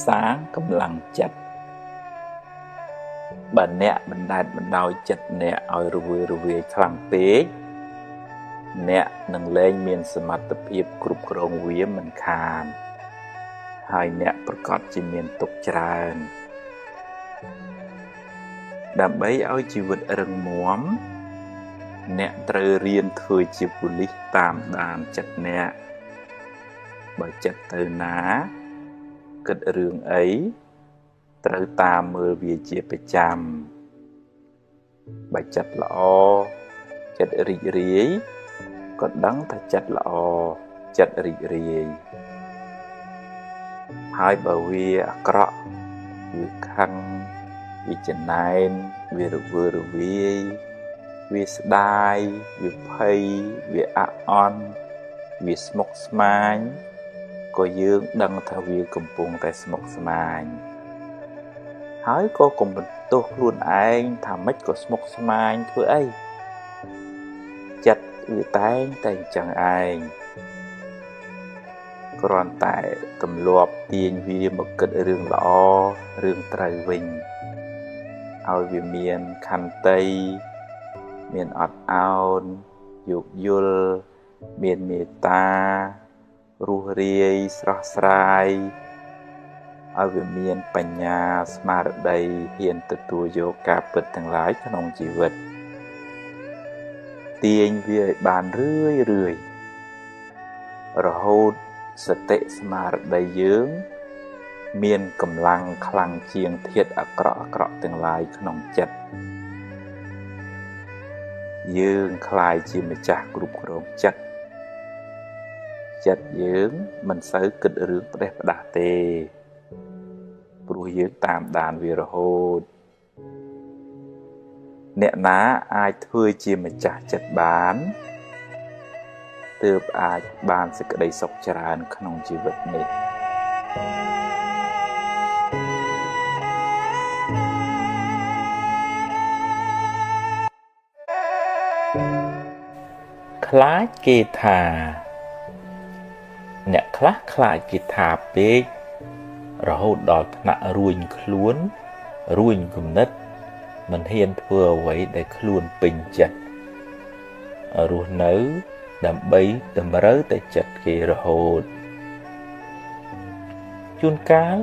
សាងកម្លាំងចិត្តបើអ្នកបណ្ដែតបណ្ដោយចិត្តអ្នកឲ្យរវើរវាយខ្លាំងពេកអ្នកនឹងលែងមានសមត្ថភាពគ្រប់គ្រងវាមិនខានហើយអ្នកប្រកាសជាមានទុក្ខច្រើនដើម្បីឲ្យជីវិតរឹងមាំអ្នកត្រូវរៀនធ្វើជាប៉ូលីសតាមដានចិត្តអ្នកបើចិត្តទៅណាគិតរឿងអីត្រូវតាមមើលវាជាប្រចាំបើចិត្តល្អចិត្តរីករាយក៏ដឹងថាចិត្តល្អចិត្តរីករាយហើយបើវាអាក្រក់វាខឹងវាចំណែនវារវើរវាយវាស្ដាយវាភ័យវាអាក់អន់វាស្មុគស្មាញក៏យើងដឹងថាវាកំពុងតែស្មុគស្មាញហើយក៏កុំបន្ទោសខ្លួនឯងថាម៉េចក៏ស្មុគស្មាញធ្វើអីចិត្តវាតែងតែអញ្ចឹងឯងគ្រាន់តែទម្លាប់ទាញវាមកគិតរឿងល្អរឿងត្រូវវិញឲ្យវាមានខន្តីមានអត់ឱនយោគយល់មានមេត្តារួសរាយស្រស់ស្រាយឲ្យវាមានបញ្ញាស្មារតីហ៊ានទទួលយកការពិតទាំងឡាយក្នុងជីវិតទាញវាឲ្យបានរឿយរឿយរហូតសតិស្មារតីយើងមានកម្លាំងខ្លាំងជាងធាតុអាក្រក់ៗទាំងឡាយក្នុងចិត្តយើងក្លាយជាម្ចាស់គ្រប់គ្រងចិត្តចិត្តយើងមិនសូវគិតរឿងផ្ដេសផ្ដាស់ទេព្រោះយើងតាមដានវារហូតអ្នកណាអាចធ្វើជាម្ចាស់ចិត្តបានទើបអាចបានសេចក្តីសុខច្រើនក្នុងជីវិតនេះខ្លាចគេថាអ្នកខ្លះខ្លាចគេថាពេករហូតដល់ថ្នាក់រួញខ្លួនរួញគំនិតមិនហ៊ានធ្វើអ្វីដែលខ្លួនពេញចិត្តរស់នៅដើម្បីតម្រូវតែចិត្តគេរហូតជួនកាល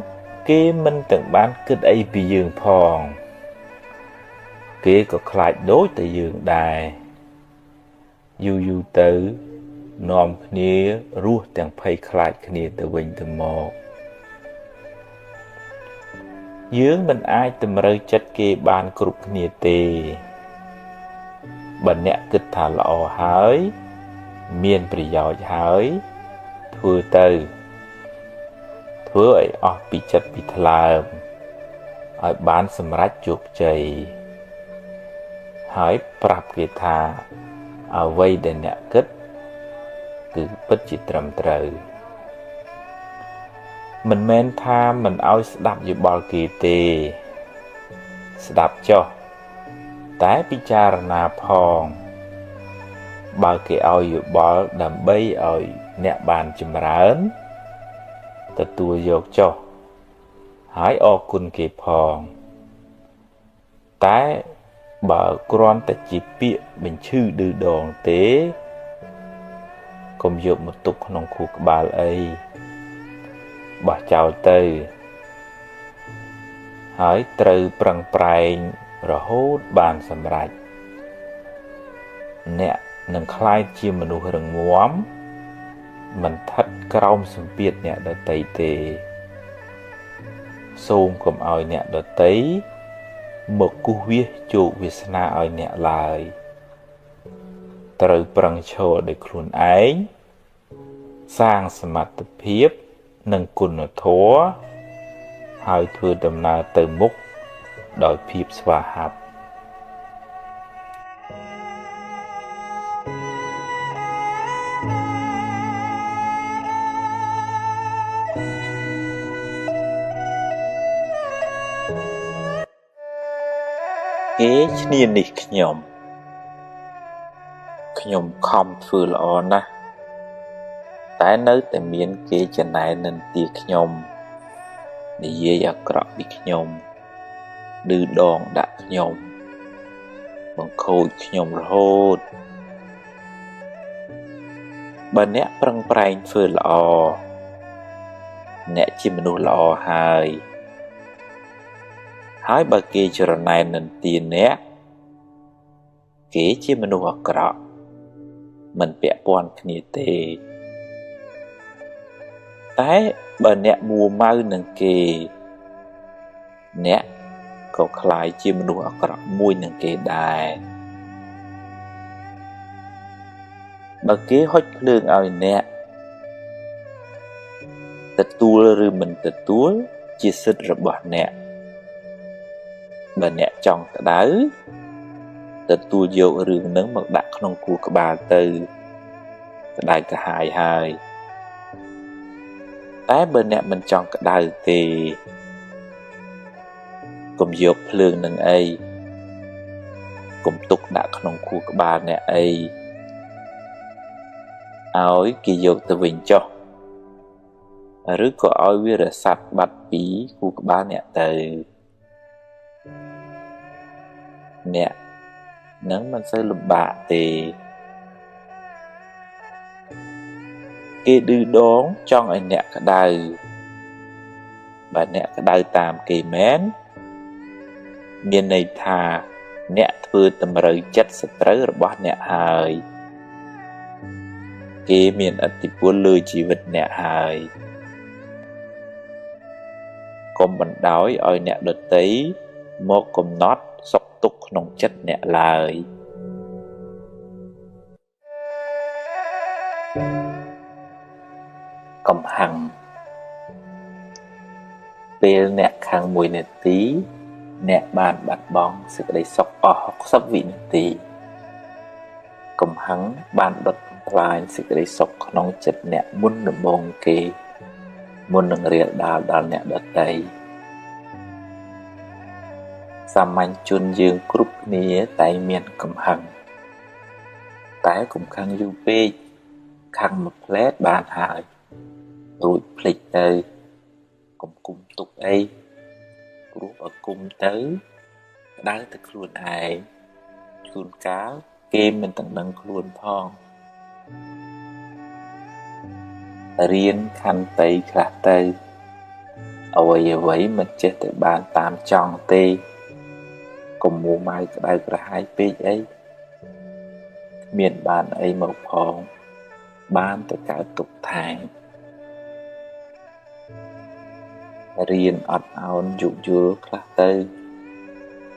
គេមិនទាំងបានគិតអីពីយើងផងគេក៏ខ្លាចដូចតែយើងដែរយូរយូរទៅនាំគ្នារស់ទាំងភ័យខ្លាចគ្នាទៅវិញទៅមកយើងមិនអាចតម្រូវចិត្តគេបានគ្រប់គ្នាទេបើអ្នកគិតថាល្អហើយមានប្រយោជន៍ហើយធ្វើទៅធ្វើឲ្យអស់ពីចិត្តពីថ្លើមឲ្យបានសម្រេចជោគជ័យហើយប្រាប់គេថាអ្វីដែលអ្នកគិតគឺពិតជាត្រឹមត្រូវមិនមែនថាមិនឲ្យស្ដាប់យោបល់គេទេស្ដាប់ចុះតែពិចារណាផងបើគេឲ្យយោបល់ដើម្បីឲ្យអ្នកបានចម្រើនទទួលយកចុះហើយអរគុណគេផងតែបើគ្រាន់តែជាពាក្យបញ្ឈឺឌឺដងទេកុំយកមកទុកក្នុងខួរក្បាលអីបោះចោលទៅហើយត្រូវប្រឹងប្រែងរហូតបានសម្រេចអ្នកនឹងក្លាយជាមនុស្សរឹងមាំមិនស្ថិតក្រោមសម្ពាធអ្នកដទៃទេសូមកុំឲ្យអ្នកដទៃមកគូសវាសជោគវាសនាឲ្យអ្នកឡើយត្រូវប្រឹងឈរដោយខ្លួនឯងសាងសមត្ថភាពនិងគុណធម៌ហើយធ្វើដំណើរទៅមុខដោយភាពស្វាហាប់គេឈ្នានីសខ្ញុំខ្ញុំខំធ្វើល្អណាស់តែនៅតែមានគេចំណែននិន្ទាខ្ញុំ និយាយអាក្រក់ពីខ្ញុំឌឺដងដាក់ខ្ញុំបង្ខូចខ្ញុំរហូតបើអ្នកប្រឹងប្រែងធ្វើល្អអ្នកជាមនុស្សល្អហើយហើយបើគេច្រណែននិន្ទាអ្នកគេជាមនុស្សអាក្រក់មិនពាក់ព័ន្ធគ្នាទេតែបើអ្នកមួម៉ៅនឹងគេអ្នកក៏ក្លាយជាមនុស្សអាក្រក់មួយនឹងគេដែរបើគេហុចភ្លើងឲ្យអ្នកទទួលឬមិនទទួលជាសិទ្ធិរបស់អ្នកបើអ្នកចង់ក្តៅទទួលយករឿងនឹងមកដាក់ក្នុងខួរក្បាលទៅក្តៅក្រហាយហើយតែបើអ្នកមិនចង់ក្តៅទេកុំយកភ្លើងនឹងអីកុំទុកដាក់ក្នុងខួរក្បាលអ្នកអីឲ្យគេយកទៅវិញចុះឬក៏ឲ្យវារសាត់បាត់ពីខួរក្បាលអ្នកទៅអ្នកនឹងមិនសូវលំបាកទេគេឌឺដងចង់ឲ្យអ្នកក្តៅបើអ្នកក្តៅតាមគេមែនមានន័យថាអ្នកធ្វើតម្រូវចិត្តសត្រូវរបស់អ្នកហើយគេមានឥទ្ធិពលលើជីវិតអ្នកហើយកុំបណ្ដោយឲ្យអ្នកដទៃមកកំណត់សុខទុក្ខក្នុងចិត្តអ្នកឡើយកំហឹងពេលអ្នកខឹង1នាទីអ្នកបានបាត់បង់សេចក្តីសុខអស់60វិនាទីកំហឹងបានដុតបំផ្លាញសេចក្តីសុខក្នុងចិត្តអ្នកមុនដំបូងគេមុននឹងរាលដាលដល់អ្នកដទៃសាមញ្ញជនយើងគ្រប់គ្នាតែមានកំហឹងតែកុំខឹងយូរពេកខឹងមួយផ្លែតបានហើយរួចភ្លេចទៅកុំគុំទុកអីព្រោះបើគុំទៅក្តៅទៅខ្លួនឯងជួនកាលគេមិនទាំងដឹងខ្លួនផងរៀនខន្តីខ្លះទៅអ្វីៗមិនចេះតែបានតាមចង់ទេកុំមួម៉ៅក្តៅក្រហាយពេកអីគ្មានបានអីមកផងបានតែកើតទុកថែមរៀនអត់ឱនយោគយល់ខ្លះទៅ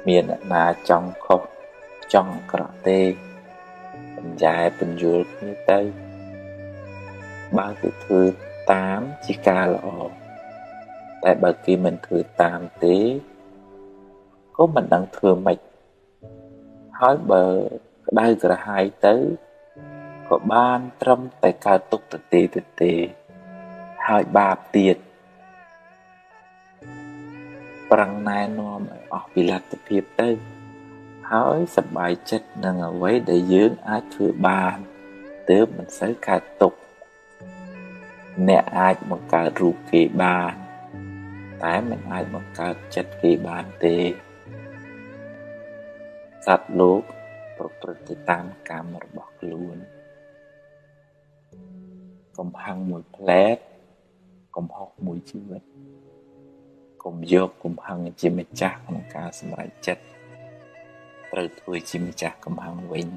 មានអ្នកណាចង់ខុសចង់អាក្រក់ទេបញ្ញែបញ្យល់គ្នាទៅបើគេធ្វើតាមជាការល្អតែបើគេមិនធ្វើតាមទេក៏មិនដឹងធ្វើម៉េចហើយបើក្តៅក្រហាយទៅក៏បានត្រឹមតែកើតទុកទៅទេហើយបាបទៀតប្រឹងណែនាំឲ្យអស់ពីលទ្ធភាពទៅហើយសប្បាយចិត្តនឹងអ្វីដែលយើងអាចធ្វើបានទើបមិនសូវកើតទុកអ្នកអាចបង្កើតរូបគេបានតែមិនអាចបង្កើតចិត្តគេបានទេសត្វលោកប្រព្រឹត្តទៅតាមកម្មរបស់ខ្លួនកំហឹងមួយផ្លែតកំហុសមួយជីវិតកុំយកកំហឹងជាម្ចាស់ក្នុងការសម្រេចចិត្តត្រូវធ្វើជាម្ចាស់កំហឹងវិញ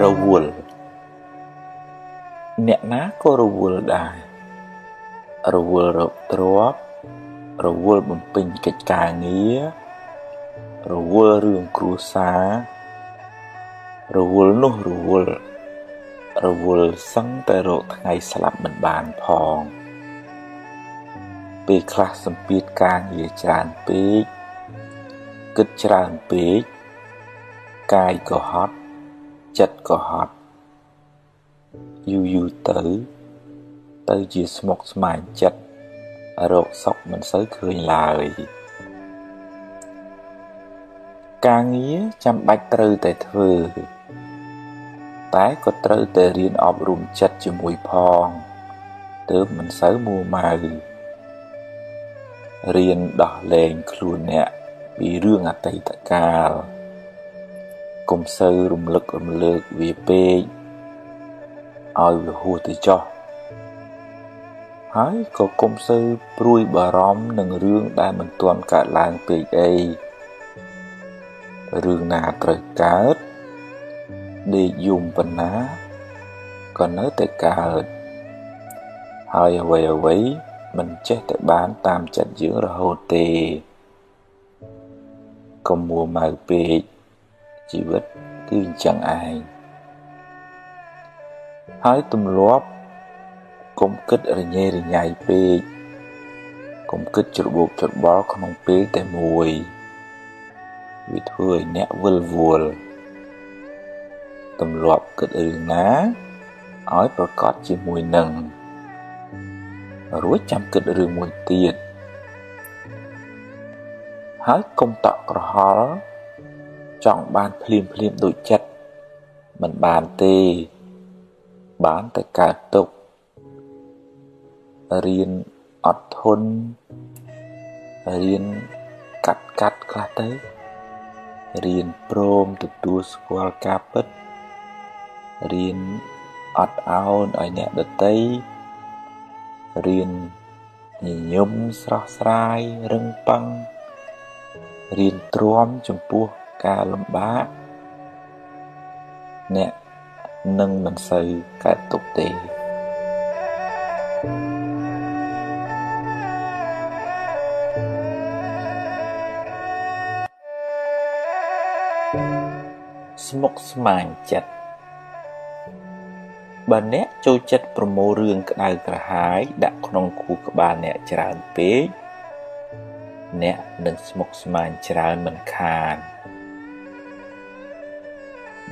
រវល់អ្នកណាក៏រវល់ដែររវល់រកទ្រព្យរវល់បំពេញកិច្ចការងាររវល់រឿងគ្រួសាររវល់នោះរវល់រវល់សឹងតែរកថ្ងៃស្លាប់មិនបានផងពេលខ្លះសម្ពាធការងារច្រើនពេកគិតច្រើនពេកកាយក៏ហត់ចិត្តក៏ហត់យូរយូរទៅជាស្មុគស្មាញចិត្តរកសុខមិនសូវឃើញឡើយ។ ការងារចាំបាច់ត្រូវតែធ្វើតែក៏ត្រូវតែរៀនអប់រំចិត្តជាមួយផងទើបមិនសូវមួម៉ៅរៀនដោះលែងខ្លួនអ្នកពីរឿងអតីតកាលកុំសូវរំលឹករំលើកវាពេកឲ្យវាហួសទៅចុះហើយក៏កុំសូវព្រួយបារម្ភនឹងរឿងដែលមិនទាន់កើតឡើងពេកអីរឿងណាត្រូវកើតដេកយំប៉ុណ្ណាក៏នៅតែកើតហើយអ្វីៗមិនចេះតែបានតាមចិត្តយើងរហូតទេកុំមួម៉ៅពេកជីវិតគឺអញ្ចឹងឯងហើយទម្លាប់កុំគិតរញ៉េរញ៉ៃពេកកុំគិតច្របូកច្របល់ក្នុងពេលតែមួយវាធ្វើឲ្យអ្នកវិលវល់ទម្លាប់គិតរឿងណាឲ្យប្រកបជាមួយនឹងរួចចាំគិតរឿងមួយទៀតហើយកុំតក់ក្រហល់ចង់បានភ្លាមភ្លាមដូចចិត្តមិនបានទេបានតែកើតទុក្ខរៀនអត់ធន់រៀនកាត់កាត់ខ្លះទៅរៀនព្រមទទួលស្គាល់ការពិតរៀនអត់ឱនឲ្យអ្នកដទៃរៀនញញឹមស្រស់ស្រាយរឹងប៉ឹងរៀនទ្រាំចំពោះការលំបាកអ្នកនឹងមិនសូវកើតទុក្ខទេស្មុគស្មាញចិត្តបើអ្នកចូលចិត្តប្រមូលរឿងក្តៅក្រហាយដាក់ក្នុងខួរក្បាលអ្នកច្រើនពេកអ្នកនឹងស្មុគស្មាញច្រើនមិនខាន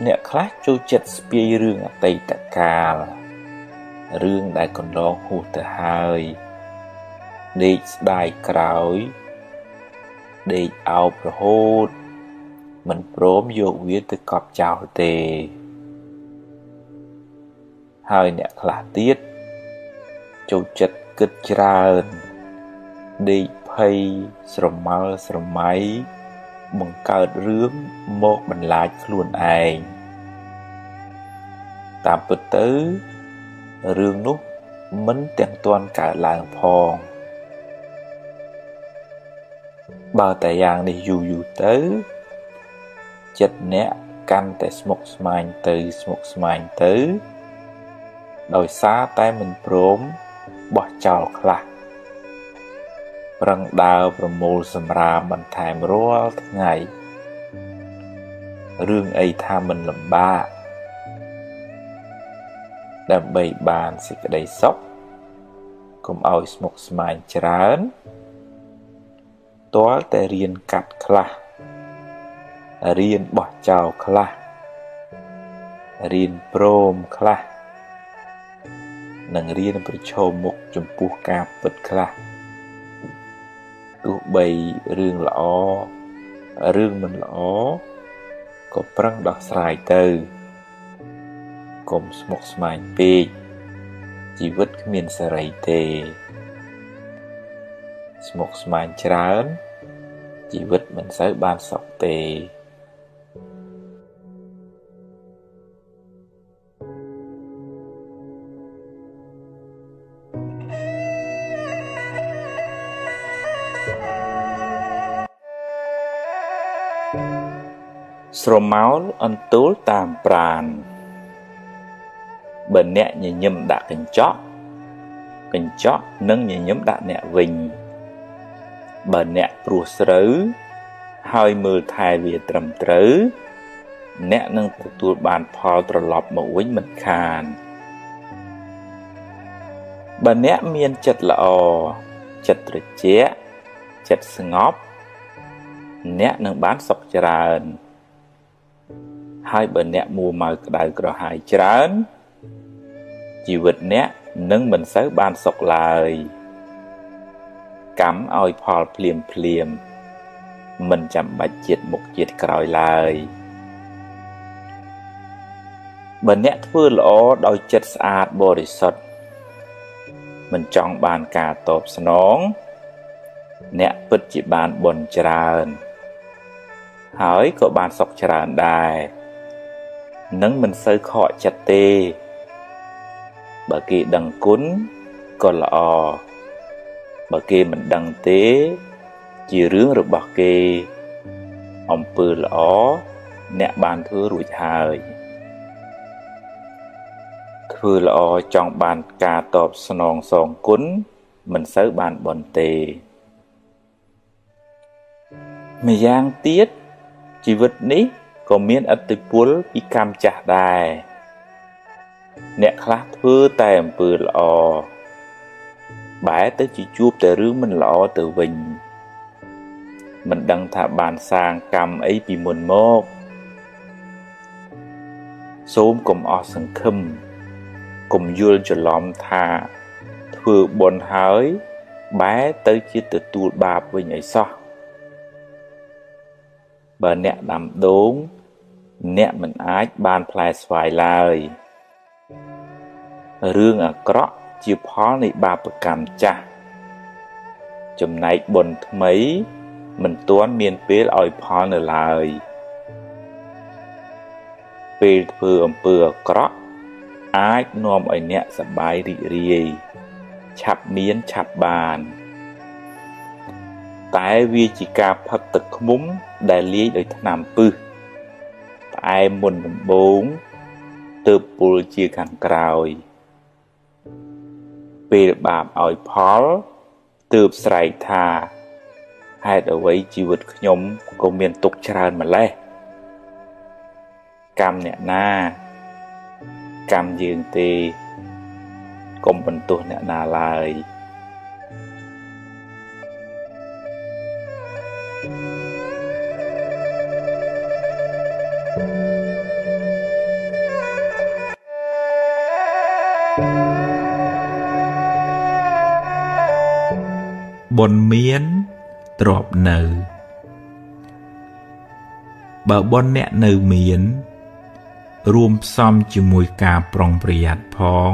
អ្នកខ្លះចូលចិត្តស្ពាយរឿងអតីតកាលរឿងដែលកន្លងហួសទៅហើយដេកស្ដាយក្រោយដេកអោបរហូតមិនព្រមយកវាទៅកប់ចោលទេហើយអ្នកខ្លះទៀតចូលចិត្តគិតច្រើនដេកភ័យស្រមើស្រមៃបង្កើតរឿងមកបន្លាចខ្លួនឯងតាមពិតទៅរឿងនោះមិនទាំងទាន់កើតឡើងផងបើតែយ៉ាងនេះយូរយូរទៅចិត្តអ្នកកាន់តែស្មុគស្មាញទៅស្មុគស្មាញទៅដោយសារតែមិនព្រមបោះចោលខ្លះប្រឹងដើរប្រមូលសម្រាមបន្ថែមរាល់ថ្ងៃរឿងអីថាមិនលំបាកដើម្បីបានសេចក្តីសុខកុំឲ្យស្មុគស្មាញច្រើនទាល់តែរៀនកាត់ខ្លះរៀនបោះចោលខ្លះរៀនព្រមខ្លះនិងរៀនប្រឈមមុខចំពោះការពិតខ្លះទោះបីរឿងល្អរឿងមិនល្អក៏ប្រឹងដោះស្រាយទៅកុំស្មុគស្មាញពេកជីវិតគ្មានសេរីទេស្មុគស្មាញច្រើនជីវិតមិនសូវបានសុខទេស្រមោលអន្ទូលតាមប្រាណបើអ្នកញញឹមដាក់កញ្ចក់កញ្ចក់នឹងញញឹមដាក់អ្នកវិញបើអ្នកព្រោះស្រូវហើយមើលថែវាត្រឹមត្រូវអ្នកនឹងទទួលបានផលត្រឡប់មកវិញមិនខានបើអ្នកមានចិត្តល្អចិត្តត្រជាក់ចិត្តស្ងប់អ្នកនឹងបានសុខច្រើនហើយបើអ្នកមួម៉ៅក្តៅក្រហាយច្រើនជីវិតអ្នកនឹងមិនសូវបានសុខឡើយកម្មឲ្យផលភ្លាមភ្លាម មិនចាំបាច់ជាតិមុខជាតិក្រោយឡើយបើអ្នកធ្វើល្អដោយចិត្តស្អាតបរិសុទ្ធមិនចង់បានការតបស្នងអ្នកពិតជាបានបុណ្យច្រើនហើយក៏បានសុខច្រើនដែរនឹងមិនសូវខកចិត្តទេបើគេដឹងគុណក៏ល្អបើគេមិនដឹងទេជារឿងរបស់គេអំពើល្អអ្នកបានធ្វើរួចហើយធ្វើល្អចង់បានការតបស្នងសងគុណមិនសូវបានបុណ្យទេម្យ៉ាងទៀតជីវិតនេះក៏មានឥទ្ធិពលពីកម្មចាស់ដែរអ្នកខ្លះធ្វើតែអំពើល្អបែរទៅជាជួបតែរឿងមិនល្អទៅវិញមិនដឹងថាបានសាងកម្មអីពីមុនមកសូមកុំអស់សង្ឃឹមកុំយល់ច្រឡំថាធ្វើបុណ្យហើយបែរទៅជាទទួលបាបវិញអីសោះបើអ្នកដាំដូងអ្នកមិនអាចបានផ្លែស្វាយឡើយរឿងអាក្រក់ជាផលនៃបាបកម្មចាស់ចំណែកបុណ្យថ្មីមិនទាន់មានពេលឲ្យផលនៅឡើយពេលធ្វើអំពើអាក្រក់អាចនាំឲ្យអ្នកសប្បាយរីករាយឆាប់មានឆាប់បានតែវាជាការផឹកទឹកឃ្មុំដែលលាយដោយថ្នាំពឹសផ្អែមមុនដំបូងទើបពុលជាខាងក្រោយពេលបាបឲ្យផលទើបស្រែកថាហេតុអ្វីជីវិតខ្ញុំក៏មានទុក្ខច្រើនម្ល៉េះកម្មអ្នកណាកម្មយើងទេកុំបន្ទោសអ្នកណាឡើយបុណ្យមានទ្រព្យនៅបើបុណ្យអ្នកនៅមានរួមផ្សំជាមួយការប្រុងប្រយ័ត្នផង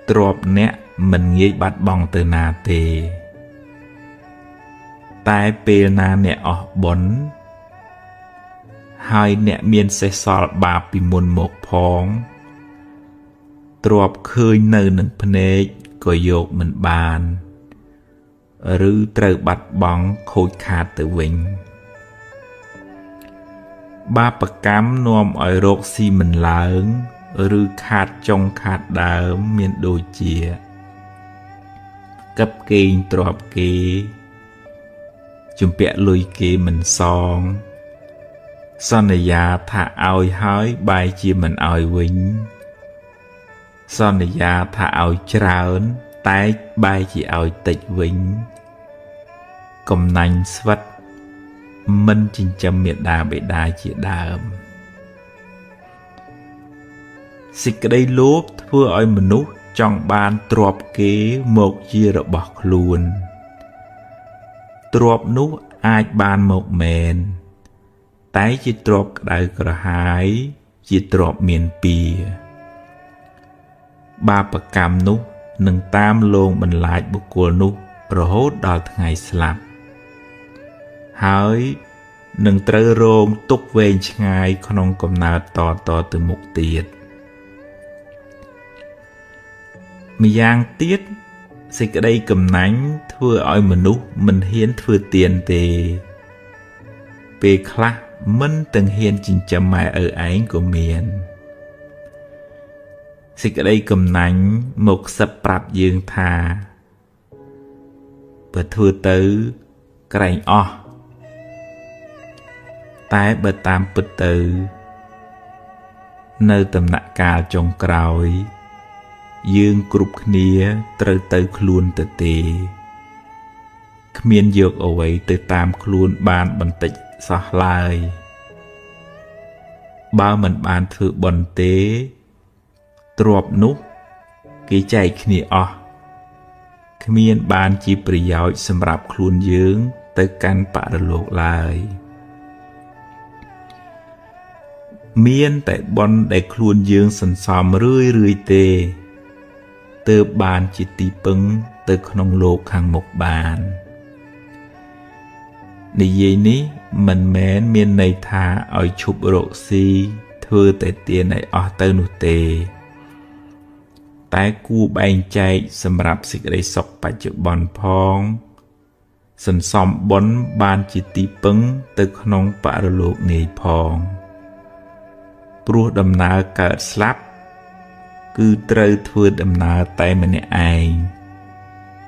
ទ្រព្យអ្នកមិនងាយបាត់បង់ទៅណាទេតែពេលណាអ្នកអស់បុណ្យហើយអ្នកមានសេះសល់បាបពីមុនមកផងទ្រព្យឃើញនៅនឹងភ្នែកក៏យកមិនបានឬត្រូវបាត់បង់ខូចខាតទៅវិញបាបកម្មនាំឲ្យរកស៊ីមិនឡើងឬខាតចុងខាតដើមមានដូចជាកឹបកេងទ្រព្យគេជំពាក់លុយគេមិនសងសន្យាថាឲ្យហើយបែរជាមិនឲ្យវិញសន្យាថាឲ្យច្រើនតែបែរជាឲ្យតិចវិញកំណាញ់ស្វិតមិនចិញ្ចឹមមាតាបិតាជាដើមសេចក្តីលោភធ្វើឲ្យមនុស្សចង់បានទ្រព្យគេមកជារបស់ខ្លួនទ្រព្យនោះអាចបានមកមែនតែជាទ្រព្យក្តៅក្រហាយជាទ្រព្យមានពៀបាបកម្មនោះនឹងតាមលងបន្លាចបុគ្គលនោះរហូតដល់ថ្ងៃស្លាប់ហើយនឹងត្រូវរងទុក្ខវែងឆ្ងាយក្នុងកំណើតតៗទៅមុខទៀតម្យ៉ាងទៀតសេចក្តីកំណាញ់ធ្វើឲ្យមនុស្សមិនហ៊ានធ្វើទានទេពេលខ្លះមិនទាំងហ៊ានចិញ្ចឹមម៉ែឪឯងក៏មានសេចក្តីកំណាញ់មកខ្សឹបប្រាប់យើងថាបើធ្វើទៅក្រែងអស់តែបើតាមពិតទៅនៅដំណាក់កាលចុងក្រោយយើងគ្រប់គ្នាត្រូវទៅខ្លួនទៅទេគ្មានយកអ្វីទៅតាមខ្លួនបានបន្តិចសោះឡើយបើមិនបានធ្វើបុណ្យទេទ្រព្យនោះគេចែកគ្នាអស់គ្មានបានជាប្រយោជន៍សម្រាប់ខ្លួនយើង ទៅកាន់បរលោកឡើយមានតែបុណ្យដែលខ្លួនយើងសន្សំរឿយៗទេទើបបានជាទីពឹងទៅក្នុងលោកខាងមុខបាននិយាយនេះមិនមែនមានន័យថាឲ្យឈប់រកស៊ីធ្វើតែទានឲ្យអស់ទៅនោះទេតែគួរបែងចែកសម្រាប់សេចក្តីសុខបច្ចុប្បន្នផងសន្សំបុណ្យបានជាទីពឹងទៅក្នុងបរលោកនាយផងព្រោះដំណើរកើតស្លាប់គឺត្រូវធ្វើដំណើរតែម្នាក់ឯង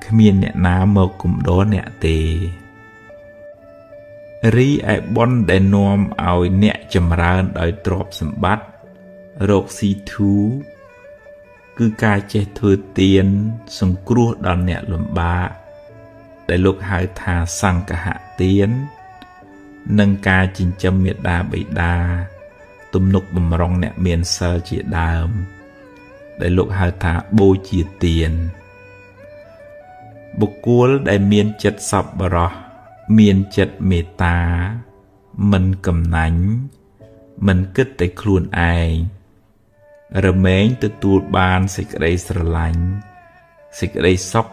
គ្មានអ្នកណាមកគំដរអ្នកទេរីឯបុណ្យដែលនាំឲ្យអ្នកចម្រើនដោយទ្រព្យសម្បត្តិរកស៊ីធូរគឺការចេះធ្វើទានសង្គ្រោះដល់អ្នកលំបាកដែលលោកហៅថាសង្ឃហទាននិងការចិញ្ចឹមមាតាបិតាទំនុកបំរុងអ្នកមានសិលជាដើមដែលលោកហៅថាបូជាទានបុគ្គលដែលមានចិត្តសប្បុរសមានចិត្តមេត្តាមិនកំណាញ់មិនគិតតែខ្លួនឯងរមែងទទួលបានសេចក្តីស្រឡាញ់សេចក្តីសុខ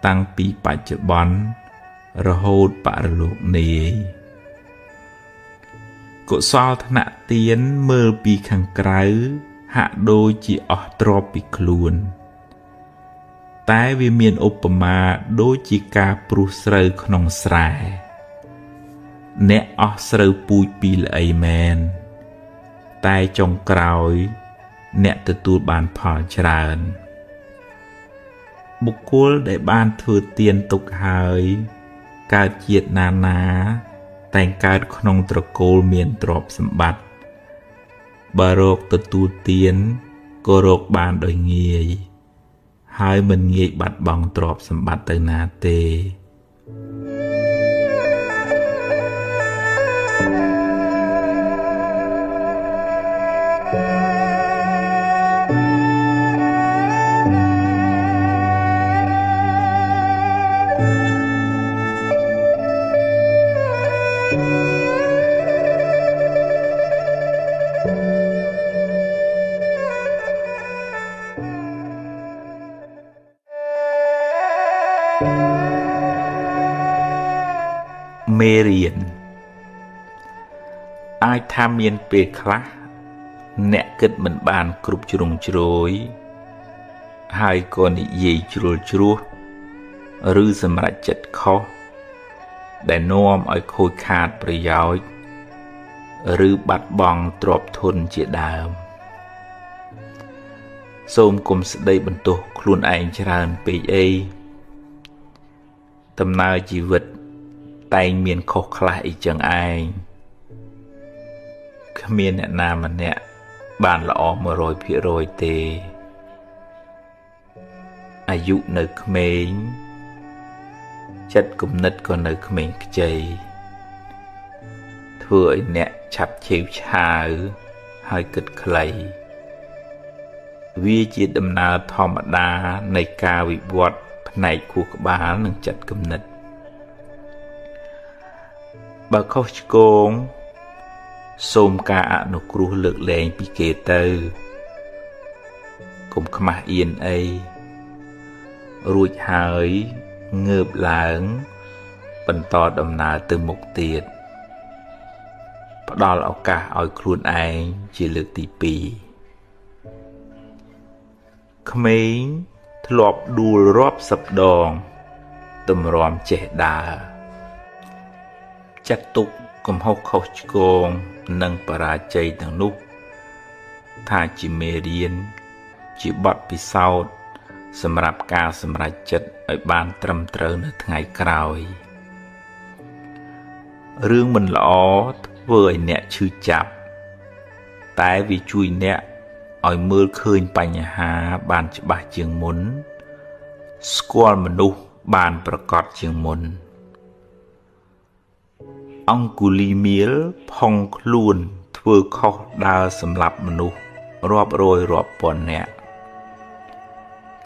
តាំងពីបច្ចុប្បន្នរហូតបរលោកនាយកុសលថ្នាក់ទានមើលពីខាងក្រៅហាក់ដូចជាអស់ទ្រព្យពីខ្លួនតែវាមានឧបមាដូចជាការព្រុសស្រូវក្នុងស្រែអ្នកអស់ស្រូវពូជពីល្អីមែនតែចុងក្រោយអ្នកទទួលបានផលច្រើនបុគ្គលដែលបានធ្វើទានទុកហើយកើតជាតិណាណាតែងកើតក្នុងត្រកូលមានទ្រព្យសម្បត្តិបើរកទទួលទានក៏រកបានដោយងាយហើយមិនងាយបាត់បង់ទ្រព្យសម្បត្តិទៅណាទេមេរៀនអាចថាមានពេលខ្លះអ្នកគិតមិនបានគ្រប់ជ្រុងជ្រោយហើយក៏និយាយជ្រុលជ្រួសឬសម្រេចចិត្តខុសដែលនាំឲ្យខូចខាតប្រយោជន៍ឬបាត់បង់ទ្រព្យធនជាដើមសូមកុំស្ដីបន្ទោសខ្លួនឯងច្រើនពេកអីដំណើរជីវិតតែងមានខុសខ្លះអីចឹងឯងគ្មានអ្នកណាម្នាក់បានល្អ 100% ទេអាយុនៅក្មេងចិត្តគំនិតក៏នៅក្មេងខ្ចីធ្វើឲ្យអ្នកឆាប់ឆេវឆាវហើយគិតខ្លីវាជាដំណើរធម្មតានៃការវិវត្តផ្នែកខួរក្បាលនិងចិត្តគំនិតបើខុសឆ្គងសូមការអនុគ្រោះលើកលែងពីគេទៅកុំខ្មាស់អៀនអីរួចហើយងើបឡើងបន្តដំណើរទៅមុខទៀតផ្ដល់ឱកាសឲ្យខ្លួនឯងជាលើកទី2ក្មេងធ្លាប់ដួលរាប់សិបដងទម្រាំចេះដើរចាត់ទុកកំហុសខុសឆ្គងនិងបរាជ័យទាំងនោះថាជាមេរៀនជាបទពិសោធន៍សម្រាប់ការសម្រេចចិត្តឲ្យបានត្រឹមត្រូវនៅថ្ងៃក្រោយរឿងមិនល្អធ្វើឲ្យអ្នកឈឺចាប់តែវាជួយអ្នកឲ្យមើលឃើញបញ្ហាបានច្បាស់ជាងមុនស្គាល់មនុស្សបានប្រកបជាងមុនអង្គុលីមៀលផុងខ្លួនធ្វើខុសដើរសម្លាប់មនុស្សរាប់រយរាប់ពាន់នាក់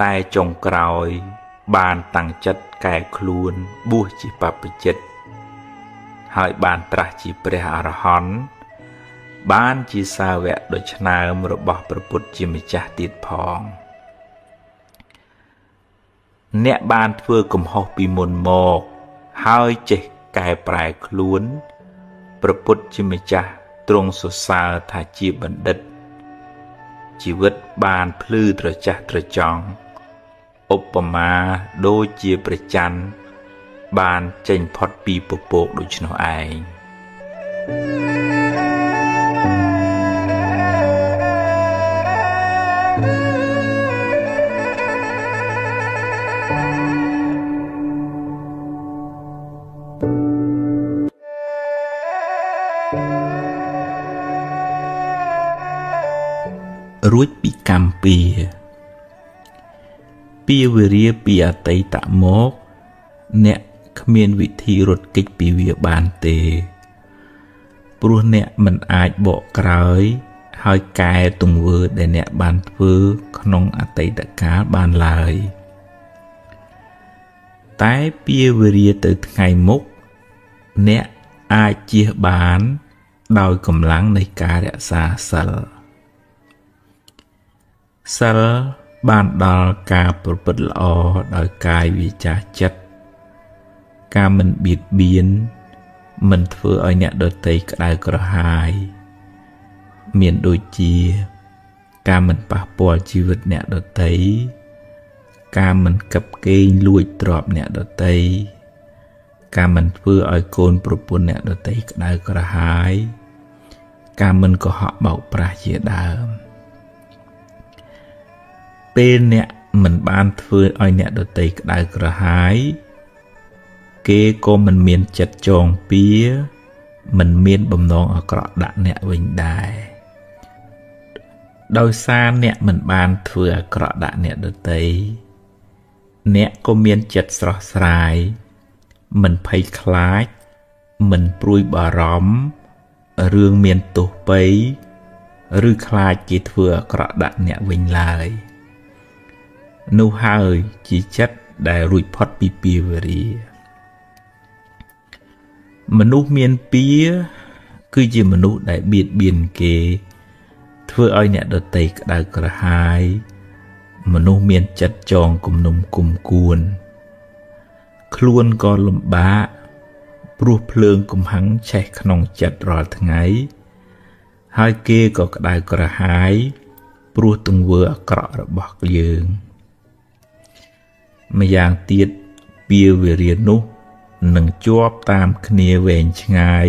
តែចុងក្រោយបានតាំងចិត្តកែខ្លួនបួសជាបព្វជិត ហើយបានត្រាស់ជាព្រះអរហន្តបានជាសាវកដ៏ឆ្នើមរបស់ព្រះពុទ្ធជាម្ចាស់ទៀតផងអ្នកបានធ្វើកំហុសពីមុនមកហើយចេះកែប្រែខ្លួនព្រះពុទ្ធជាម្ចាស់ទ្រង់សរសើរថាជាបណ្ឌិតជីវិតបានភ្លឺត្រចះត្រចង់ឧបមាដូចជាព្រះច័ន្ទបានចេញផុតពីពពកដូច្នោះឯងរួចពីកម្មពៀពៀវេរាពីអតីតមកអ្នកគ្មានវិធីរត់គេចពីវាបានទេព្រោះអ្នកមិនអាចបកក្រោយហើយកែទង្វើដែលអ្នកបានធ្វើក្នុងអតីតកាលបានឡើយតែពៀវេរាទៅថ្ងៃមុខអ្នកអាចជៀសបានដោយកម្លាំងនៃការរក្សាសិលសិលបានដល់ការប្រព្រឹត្តល្អដោយកាយវាចាចិត្តការមិនបៀតបៀនមិនធ្វើឲ្យអ្នកដទៃក្តៅក្រហាយមានដូចជាការមិនប៉ះពាល់ជីវិតអ្នកដទៃការមិនកឹបកេងលួចទ្រព្យអ្នកដទៃការមិនធ្វើឲ្យកូនប្រពន្ធអ្នកដទៃក្តៅក្រហាយការមិនកុហកបោកប្រាស់ជាដើមពេលអ្នកមិនបានធ្វើឲ្យអ្នកដទៃក្តៅក្រហាយគេក៏មិនមានចិត្តចងពៀមិនមានបំណងអាក្រក់ដាក់អ្នកវិញដែរដោយសារអ្នកមិនបានធ្វើអាក្រក់ដាក់អ្នកដទៃអ្នកក៏មានចិត្តស្រស់ស្រាយមិនភ័យខ្លាចមិនព្រួយបារម្ភរឿងមានទោសពៃឬខ្លាចគេធ្វើអាក្រក់ដាក់អ្នកវិញឡើយនោះហើយជាចិត្តដែលរួចផុតពីពៀវរាមនុស្សមានពៀគឺជាមនុស្សដែលបៀតបៀនគេធ្វើឲ្យអ្នកដទៃក្តៅក្រហាយមនុស្សមានចិត្តចងគំនុំគុំគួនខ្លួនក៏លំបាកព្រោះភ្លើងកំហឹងឆេះក្នុងចិត្តរាល់ថ្ងៃហើយគេក៏ក្តៅក្រហាយព្រោះទង្វើអាក្រក់របស់យើងម្យ៉ាងទៀតពៀវេរានោះនឹងជាប់តាមគ្នាវែងឆ្ងាយ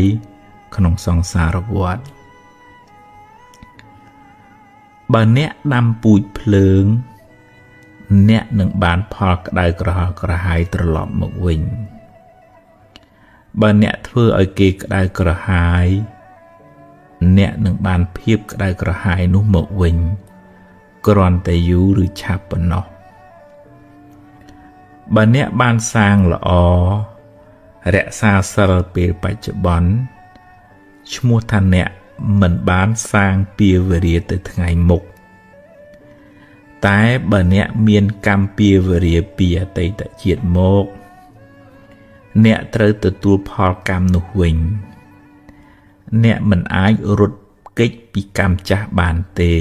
ក្នុងសង្សារវដ្តបើអ្នកដាំពូជភ្លើងអ្នកនឹងបានផលក្តៅក្រហល់ក្រហាយត្រឡប់មកវិញបើអ្នកធ្វើឲ្យគេក្តៅក្រហាយអ្នកនឹងបានភាពក្តៅក្រហាយនោះមកវិញគ្រាន់តែយូរឬឆាប់ប៉ុណ្ណោះបើអ្នកបានសាងល្អរក្សាសិលពេលបច្ចុប្បន្នឈ្មោះថាអ្នកមិនបានសាងពៀវេរាទៅថ្ងៃមុខតែបើអ្នកមានកម្មពៀវេរាពីអតីតជាតិមកអ្នកត្រូវទទួលផលកម្មនោះវិញអ្នកមិនអាចរត់គេចពីកម្មចាស់បានទេ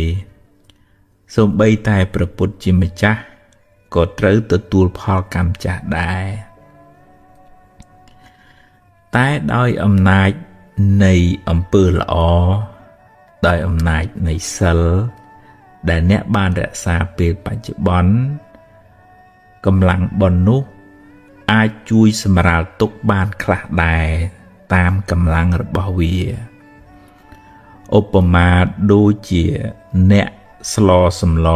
សូម្បីតែព្រះពុទ្ធជាម្ចាស់ក៏ត្រូវទទួលផលកម្មចាស់ដែរតែដោយអំណាចនៃអំពើល្អដោយអំណាចនៃសិលដែលអ្នកបានរក្សាពេលបច្ចុប្បន្នកម្លាំងបុណ្យនោះអាចជួយសម្រាលទុក្ខបានខ្លះដែរតាមកម្លាំងរបស់វាឧបមាដូចជាអ្នកស្លសម្ល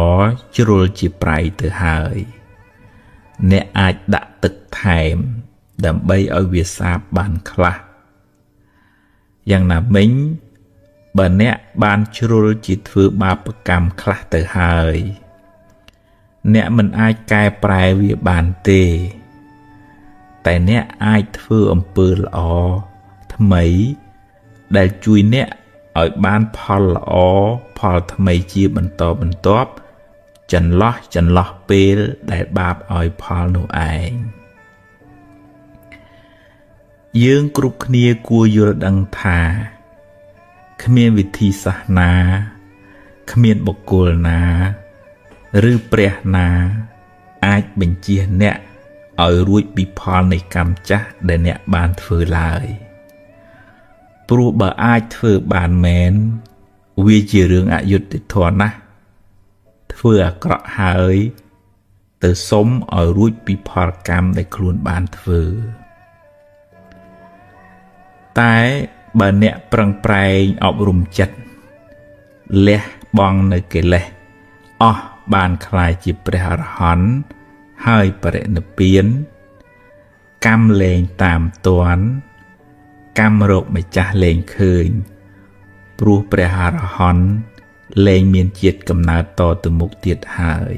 ជ្រុលជាប្រៃទៅហើយអ្នកអាចដាក់ទឹកថែមដើម្បីឲ្យវាសាបបានខ្លះយ៉ាងណាមិញបើអ្នកបានជ្រុលជាធ្វើបាបកម្មខ្លះទៅហើយអ្នកមិនអាចកែប្រែវាបានទេតែអ្នកអាចធ្វើអំពើល្អថ្មីដែលជួយអ្នកឲ្យបានផលល្អផលថ្មីជាបន្តបន្ទាប់ចន្លោះពេលដែលបាបឲ្យផលនោះឯង យើងគ្រប់គ្នាគួរយល់ដឹងថាគ្មានវិធីសាស្ត្រណាគ្មានបុគ្គលណាឬព្រះណាអាចបញ្ចៀសអ្នកឲ្យរួចពីផលនៃកម្មចាស់ដែលអ្នកបានធ្វើឡើយព្រោះបើអាចធ្វើបានមែនវាជារឿងអយុត្តិធម៌ណាស់ធ្វើអាក្រក់ហើយទៅសុំឲ្យរួចពីផលកម្មដែលខ្លួនបានធ្វើតែបើអ្នកប្រឹងប្រែងអប់រំចិត្តលះបង់នៅកិលេសអស់បានក្លាយជាព្រះអរហន្តហើយបរិនិព្វានកម្មលែងតាមទាន់កម្មរកម្ចាស់លែងឃើញព្រោះព្រះអរហន្តលែងមានជាតិកំណើតតទៅមុខទៀតហើយ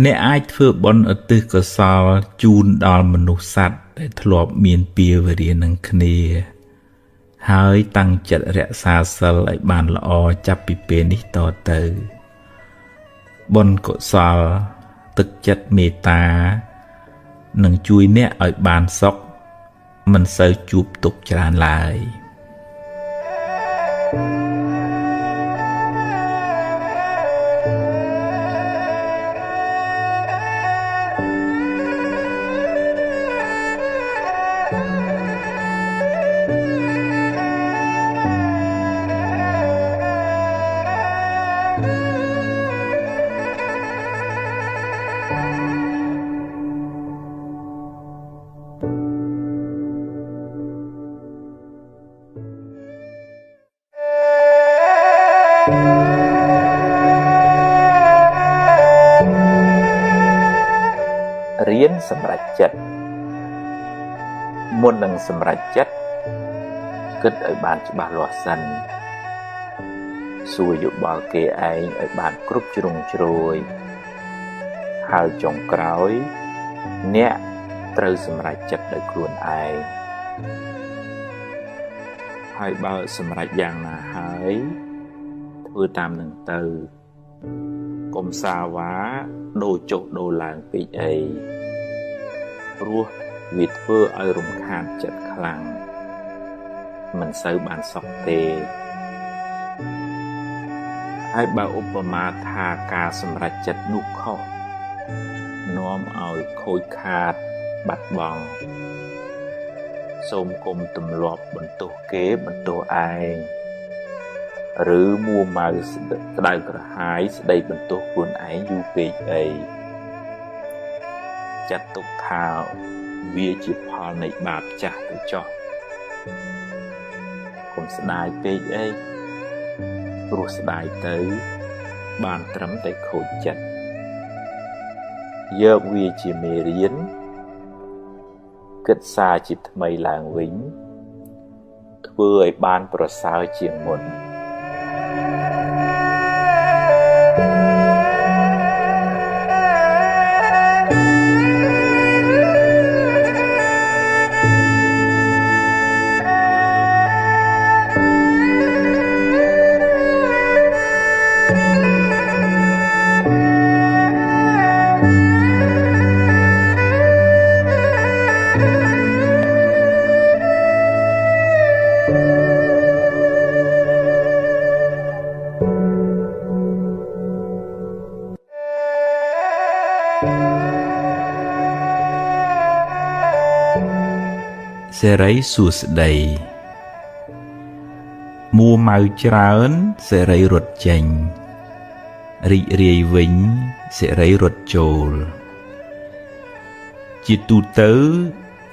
អ្នកអាចធ្វើបុណ្យឧទ្ទិសកុសលជូនដល់មនុស្សសត្វដែលធ្លាប់មានពៀវរានឹងគ្នាហើយតាំងចិត្តរក្សាសីលឲ្យបានល្អចាប់ពីពេលនេះតទៅបុណ្យកុសលទឹកចិត្តមេត្តានឹងជួយអ្នកឲ្យបានសុខមិនសូវជួបទុក្ខច្រើនឡើយរៀនសម្រេចចិត្តមុននឹងសម្រេចចិត្តគិតឲ្យបានច្បាស់លាស់សិនសួរយោបល់គេឯងឲ្យបានគ្រប់ជ្រុងជ្រោយហើយចុងក្រោយអ្នកត្រូវសម្រេចចិត្តដោយខ្លួនឯងហើយបើសម្រេចយ៉ាងណាហើយធ្វើតាមនឹងទៅកុំសាវ៉ាដូរចុះដូរឡើងពេកអីព្រោះវាធ្វើឲ្យរំខានចិត្តខ្លាំងមិនសូវបានសុខទេហើយបើឧបមាថាការសម្រេចចិត្តនោះខុសនាំឲ្យខូចខាតបាត់បង់សូមកុំទម្លាប់បន្ទោសគេបន្ទោសឯងឬមួម៉ៅក្តៅក្រហាយស្ដីបន្ទោសខ្លួនឯងយូរពេកអីចាត់ទុកថាវាជាផលនៃបាបចាស់ទៅចោះកុំស្ដាយពេកអីព្រោះស្ដាយទៅបានត្រឹមតែខូចចិត្តយកវាជាមេរៀនគិតសារជាថ្មីឡើងវិញធ្វើឲ្យបានប្រសើរជាងមុន សេរីសួស្តីមួម៉ៅច្រើនសេរីរត់ចេញរីករាយវិញសេរីរត់ចូលជាទូទៅ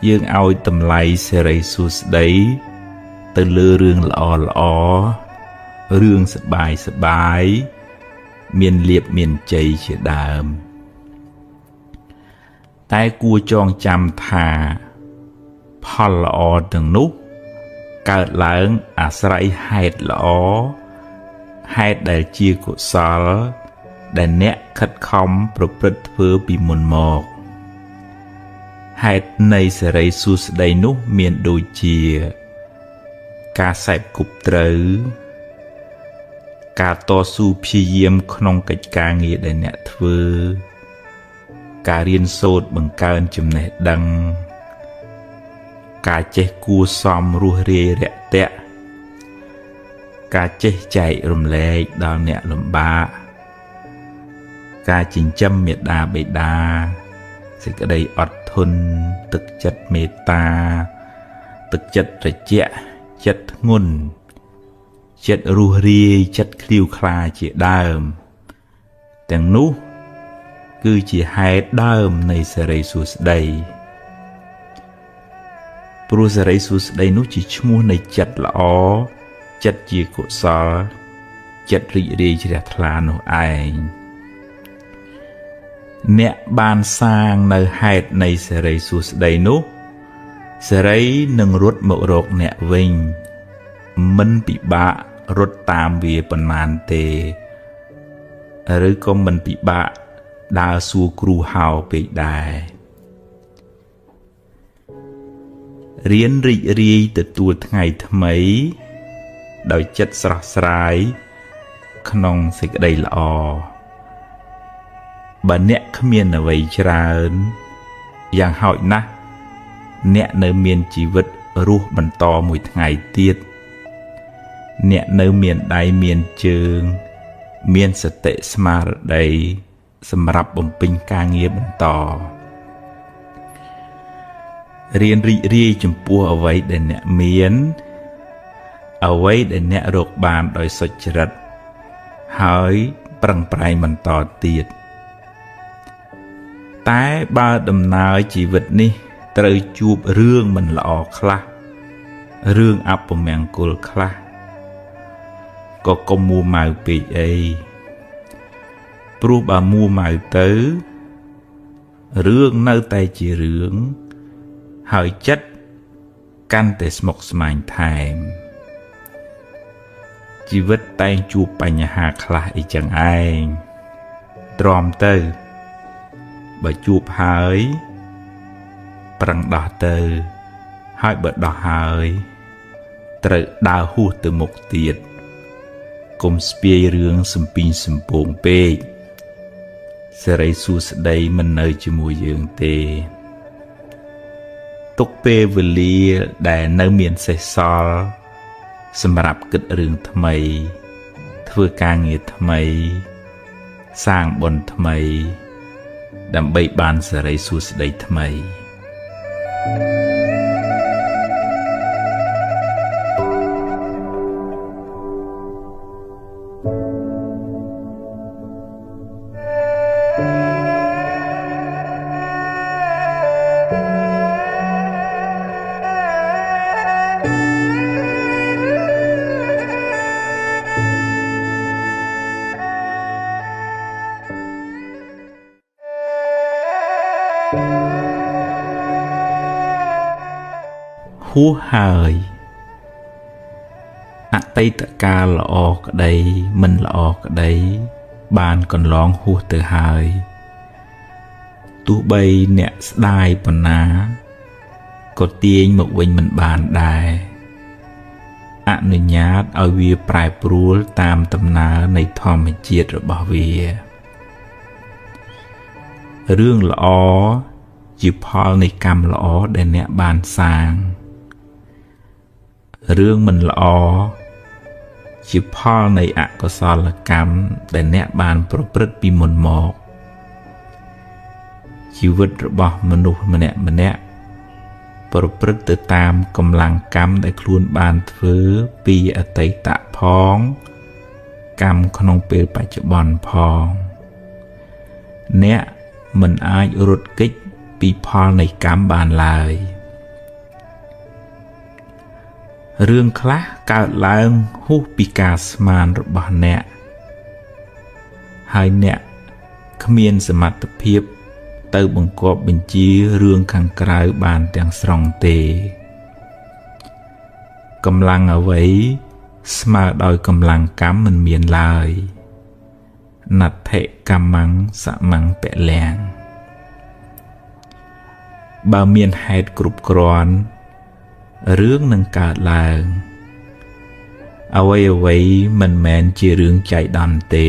យើងឲ្យតម្លៃសេរីសួស្តីទៅលើរឿងល្អល្អរឿងសប្បាយសប្បាយមានលាភមានជ័យជាដើមតែគួរចងចាំថាផលល្អទាំងនោះកើតឡើងអាស្រ័យហេតុល្អហេតុដែលជាកុសលដែលអ្នកខិតខំប្រព្រឹត្តធ្វើពីមុនមកហេតុនៃសេរីសួស្តីនោះមានដូចជាការសេពគប់ត្រូវការតស៊ូព្យាយាមក្នុងកិច្ចការងារដែលអ្នកធ្វើការរៀនសូត្របង្កើនចំណេះដឹង ការចេះគួសមរស់រាយរាក់ទាក់ការចេះចែករំលែកដល់អ្នកលំបាកការចិញ្ចឹមមេដាបេដាសេចក្តីអត់ធន់ទឹកចិត្តមេត្តាទឹកចិត្តត្រជាក់ចិត្តធ្ងន់ចិត្តរស់រាយចិត្តឃ្លាវខ្លាជាដើមទាំងនោះគឺជាហេតុដើមនៃសិរីសួស្តីព្រោះសិរីសួស្តីនោះជាឈ្មោះនៃចិត្តល្អចិត្តជាកុសលចិត្តរីករាយជ្រះថ្លានោះឯងអ្នកបានសាងនៅហេតុនៃសិរីសួស្តីនោះសិរីនឹងរត់មករកអ្នកវិញមិនពិបាករត់តាមវាប៉ុន្មានទេឬក៏មិនពិបាកដើរសួរគ្រូហៅពេកដែររៀនរីករាយទទួលថ្ងៃថ្មីដោយចិត្តស្រស់ស្រាយក្នុងសេចក្តីល្អបើអ្នកគ្មានអ្វីច្រើនយ៉ាងហោចណាស់អ្នកនៅមានជីវិតរស់បន្តមួយថ្ងៃទៀតអ្នកនៅមានដៃមានជើងមានសតិស្មារតីសម្រាប់បំពេញការងារបន្តរៀនរីករាយចំពោះអ្វីដែលអ្នកមានអ្វីដែលអ្នករកបានដោយសុចរិតហើយប្រឹងប្រែងបន្តទៀតតែបើដំណើរជីវិតនេះត្រូវជួបរឿងមិនល្អខ្លះរឿងអពមង្គលខ្លះក៏កុំមួម៉ៅពេកអីព្រោះបើមួម៉ៅទៅរឿងនៅតែជារឿងហើយចិត្តកាន់តែស្មុគស្មាញថែមជីវិតតែងជួបបញ្ហាខ្លះអីចឹងឯងទ្រាំទៅបើជួបហើយប្រឹងដោះទៅហើយបើដោះហើយត្រូវដើរហួសទៅមុខទៀតកុំស្ពាយរឿងសំពីងសំពងពេកសិរីសួស្តីមិននៅជាមួយយើងទេទុកពេលវេលាដែលនៅមានសេសសល់សម្រាប់គិតរឿងថ្មីធ្វើការងារថ្មីសាងបុណ្យថ្មីដើម្បីបានសិរីសួស្តីថ្មីហួសហើយអតីតកាលល្អក្តីមិនល្អក្តីបានកន្លងហួសទៅហើយទោះបីអ្នកស្ដាយប៉ុណ្ណាក៏ទាញមកវិញមិនបានដែរអនុញ្ញាតឲ្យវាប្រែប្រួលតាមដំណើរនៃធម្មជាតិរបស់វារឿងល្អជាផលនៃកម្មល្អដែលអ្នកបានសាងរឿងមិនល្អជាផលនៃអកុសលកម្មដែលអ្នកបានប្រព្រឹត្តពីមុនមកជីវិតរបស់មនុស្សម្នាក់ម្នាក់ប្រព្រឹត្តទៅតាមកម្លាំងកម្មដែលខ្លួនបានធ្វើពីអតីតផងកម្មក្នុងពេលបច្ចុប្បន្នផងអ្នកមិនអាចរត់គេចពីផលនៃកម្មបានឡើយរឿងខ្លះកើតឡើងហួសពីការស្មានរបស់អ្នកហើយអ្នកគ្មានសមត្ថភាពទៅបង្គាប់បញ្ជារឿងខាងក្រៅបានទាំងស្រុងទេកម្លាំងអ្វីស្មើដោយកម្លាំងកម្មមិនមានឡើយណដ្ឋិកម្មੰសមੰពលំបើមានហេតុគ្រប់គ្រាន់រឿងនឹងកើតឡើងអ្វីៗមិនមែនជារឿងចៃដន្យទេ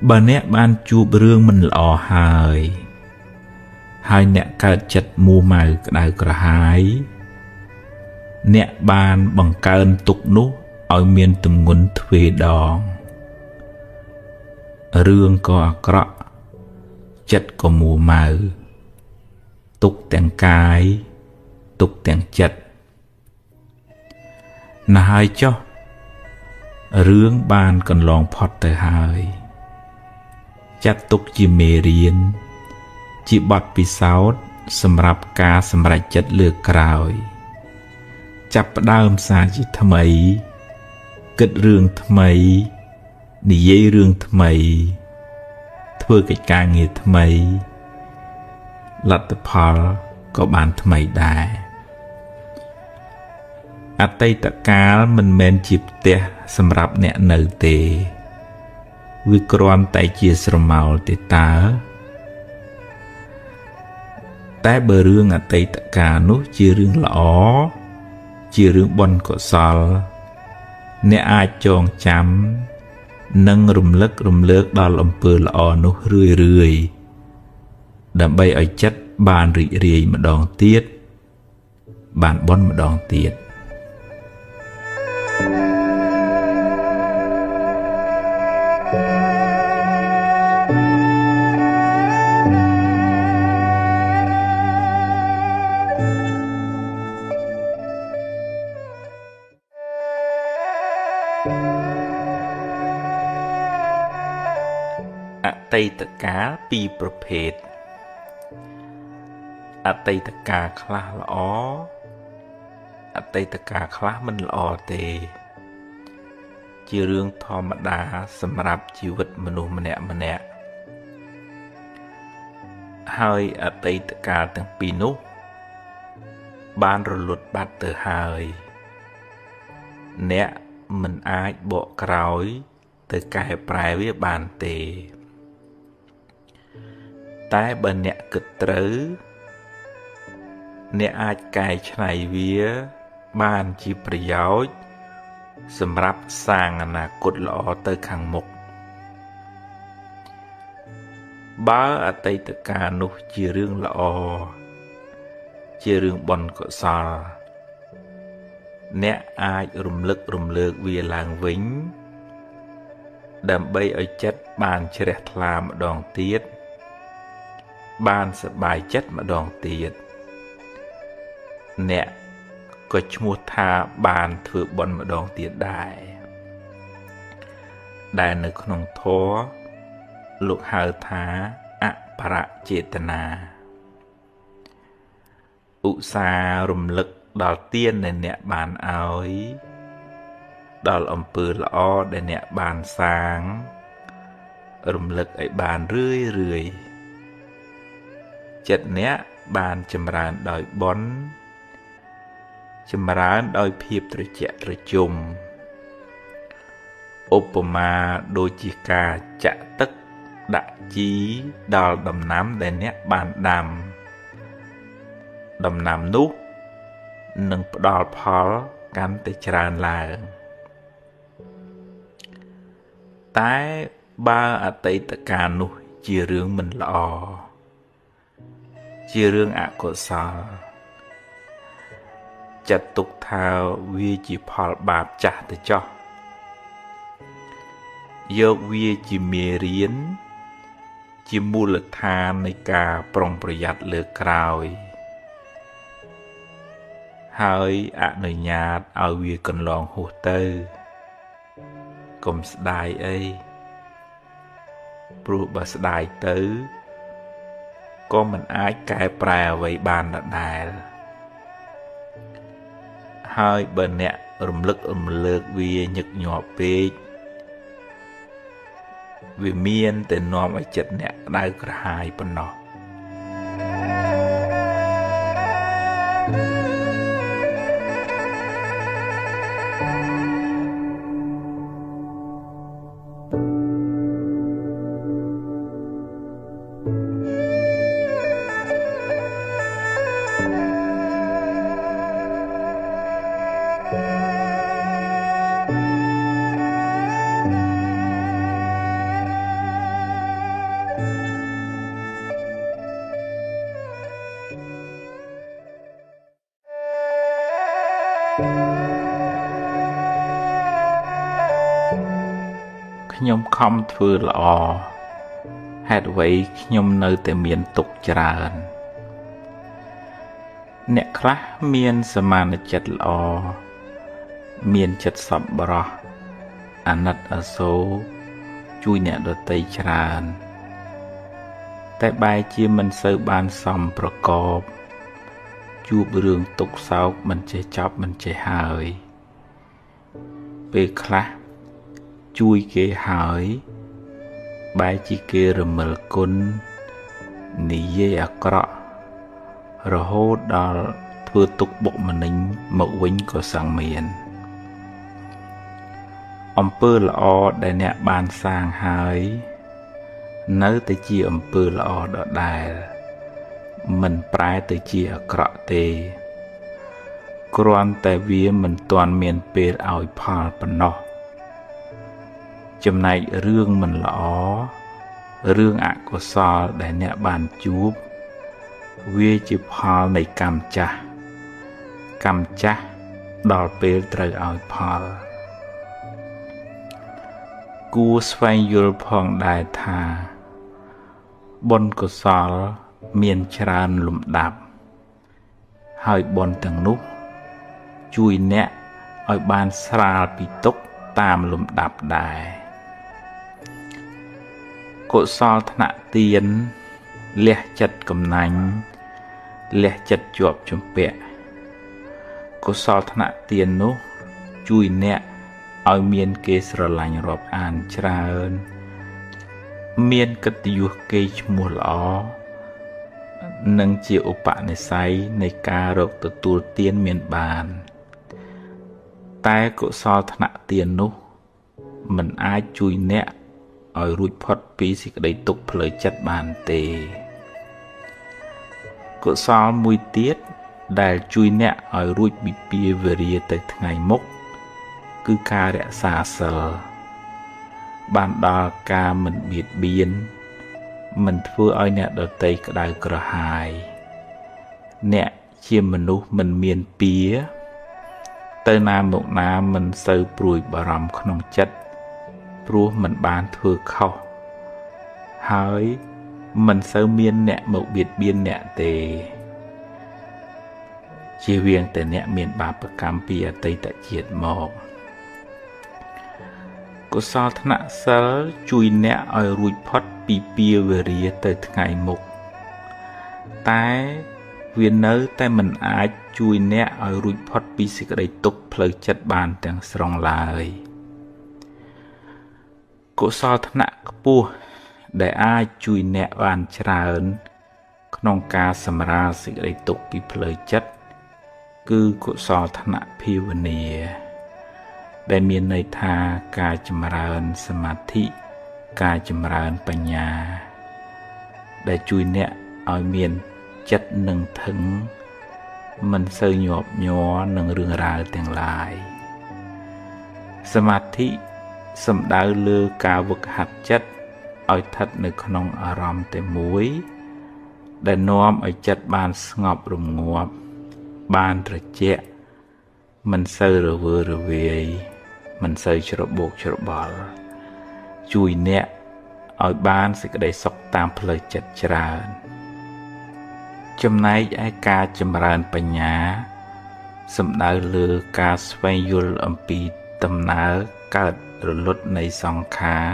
បើអ្នកបានជួបរឿងមិនល្អហើយ ហើយអ្នកកើតចិត្តមួម៉ៅក្តៅក្រហាយអ្នកបានបង្កើនទុក្ខនោះឲ្យមានទម្ងន់ទ្វេដងរឿងក៏អាក្រក់ចិត្តក៏មួម៉ៅទុក្ខទាំងកាយទុក្ខទាំងចិត្តណាស់ហើយចុះរឿងបានកន្លងផុតទៅហើយចាត់ទុកជាមេរៀនជាបទពិសោធន៍សម្រាប់ការសម្រេចចិត្តលើកក្រោយចាប់ផ្ដើមសារជាថ្មីគិតរឿងថ្មីនិយាយរឿងថ្មីធ្វើកិច្ចការងារថ្មីលទ្ធផលក៏បានថ្មីដែរអតីតកាលមិនមែនជាផ្ទះសម្រាប់អ្នកនៅទេវាគ្រាន់តែជាស្រមោលទេតើតែបើរឿងអតីតកាលនោះជារឿងល្អជារឿងបុណ្យកុសលអ្នកអាចចងចាំនិងរំលឹករំលើកដល់អំពើល្អនោះរឿយរឿយដើម្បីឲ្យចិត្តបានរីករាយម្ដងទៀតបានបុណ្យម្ដងទៀតអតីតកាលពីរប្រភេទអតីតកាលខ្លះល្អអតីតកាលខ្លះមិនល្អទេជារឿងធម្មតាសម្រាប់ជីវិតមនុស្សម្នាក់ម្នាក់ហើយអតីតកាលទាំងពីរនោះបានរលត់បាត់ទៅហើយអ្នកមិនអាចបកក្រោយទៅកែប្រែវាបានទេតែបើអ្នកគិតត្រូវអ្នកអាចកែច្នៃវាបានជាប្រយោជន៍សម្រាប់សាងអនាគតល្អទៅខាងមុខបើអតីតកាលនោះជារឿងល្អជារឿងបុណ្យកុសលអ្នកអាចរំលឹករំលើកវាឡើងវិញដើម្បីឲ្យចិត្តបានជ្រះថ្លាម្ដងទៀតបានសប្បាយចិត្តម្ដងទៀតអ្នកក៏ឈ្មោះថាបានធ្វើបុណ្យម្ដងទៀតដែរដែលនៅក្នុងធម៌លោកហៅថាអបរចេតនាឧស្សាហ៍រំលឹកដល់ទានដែលអ្នកបានឲ្យដល់អំពើល្អដែលអ្នកបានសាងរំលឹកឲ្យបានរឿយរឿយចិត្តអ្នកបានចម្រើនដោយបុណ្យចម្រើនដោយភាពត្រជាក់ត្រជុំឧបមាដូចជាការចាក់ទឹកដាក់ជីដល់ដំណាំដែលអ្នកបានដាំដំណាំនោះនឹងផ្ដល់ផលកាន់តែច្រើនឡើងតែបើអតីតកាលនោះជារឿងមិនល្អជារឿងអកុសលចាត់ទុកថាវាជាផលបាបចាស់ទៅចោះយកវាជាមេរៀនជាមូលដ្ឋាននៃការប្រុងប្រយ័ត្នលើក្រោយហើយអនុញ្ញាតឲ្យវាកន្លងហួសទៅកុំស្ដាយអីព្រោះបើស្ដាយទៅក៏មិនអាចកែប្រែអ្វីបានដដែលហើយបើអ្នករំលឹករំលើកវាញឹកញាប់ពេកវាមានតែនាំឲ្យចិត្តអ្នកក្តៅក្រហាយប៉ុណ្ណោះ ខ្ញុំខំធ្វើល្អហេតុអ្វីខ្ញុំនៅតែមានទុក្ខច្រើនអ្នកខ្លះមានសមានចិត្តល្អមានចិត្តសប្បុរសអាណិតអាសូរជួយអ្នកដទៃច្រើនតែបែរជាមិនសូវបានសមប្រកបជួបរឿងទុក្ខសោកមិនចេះចប់មិនចេះហើយពេលខ្លះជួយគេហើយបែរជាគេរមិលគុណនិយាយអាក្រក់រហូតដល់ធ្វើទុក្ខបុកម្នេញមកវិញក៏សឹងមានអំពើល្អដែលអ្នកបានសាងហើយនៅតែជាអំពើល្អដដែលមិនប្រែទៅជាអាក្រក់ទេគ្រាន់តែវាមិនទាន់មានពេលឲ្យផលប៉ុណ្ណោះចំណែករឿងមិនល្អរឿងអកុសលដែលអ្នកបានជួបវាជាផលនៃកម្មចាស់កម្មចាស់ដល់ពេលត្រូវឲ្យផលគួរស្វែងយល់ផងដែរថាបុណ្យកុសលមានច្រើនលំដាប់ហើយបុណ្យទាំងនោះជួយអ្នកឲ្យបានស្រាលពីទុក្ខតាមលំដាប់ដែរកុសលថ្នាក់ទានលះចិត្តកំណាញ់លះចិត្តជាប់ជំពាក់កុសលថ្នាក់ទាននោះជួយអ្នកឲ្យមានគេស្រឡាញ់រាប់អានច្រើនមានកិត្តិយសគេឈ្មោះល្អនិងជាឧបនិស្ស័យនៃការរកទទួលទានមានបានតែកុសលថ្នាក់ទាននោះមិនអាចជួយអ្នកឲ្យរួចផុតពីសេចក្តីទុក្ខផ្លូវចិត្តបានទេកុសលមួយទៀតដែលជួយអ្នកឲ្យរួចពីពាវរាទៅថ្ងៃមុខគឺការរក្សាសីលបានដល់ការមិនបៀតបៀនមិនធ្វើឲ្យអ្នកដទៃក្តៅក្រហាយអ្នកជាមនុស្សមិនមានពៀទៅណាមកណាមិនសូវព្រួយបារម្ភក្នុងចិត្តព្រោះមិនបានធ្វើខុសហើយមិនសូវមានអ្នកមកបៀតបៀនអ្នកទេជៀសវាងតែអ្នកមានបាបកម្មពីអតីតជាតិមកកុសលថ្នាក់សិលជួយអ្នកឲ្យរួចផុតពីពាវរាទៅថ្ងៃមុខតែវានៅតែមិនអាចជួយអ្នកឲ្យរួចផុតពីសេចក្តីទុក្ខផ្លូវចិត្តបានទាំងស្រុងឡើយកុសលថ្នាក់ខ្ពស់ដែលអាចជួយអ្នកបានច្រើនក្នុងការសម្រាលសេចក្តីទុក្ខពីផ្លូវចិត្តគឺកុសលថ្នាក់ភាវនាដែលមានន័យថាការចម្រើនសមាធិការចម្រើនបញ្ញាដែលជួយអ្នកឲ្យមានចិត្តនឹងថឹងមិនសូវញាប់ញ័រនឹងរឿងរ៉ាវទាំងឡាយសមាធិសំដៅលើការវឹកហាត់ចិត្តឲ្យស្ថិតនៅក្នុងអារម្មណ៍តែមួយដែលនាំឲ្យចិត្តបានស្ងប់រងាប់បានត្រជាក់មិនសូវរវើរវាយមិនសូវច្របូកច្របល់ជួយអ្នកឲ្យបានសេចក្តីសុខតាមផ្លូវចិត្តច្រើនចំណែកឯការចម្រើនបញ្ញាសំដៅលើការស្វែងយល់អំពីដំណើរកើតរលត់នៃសង្ខារ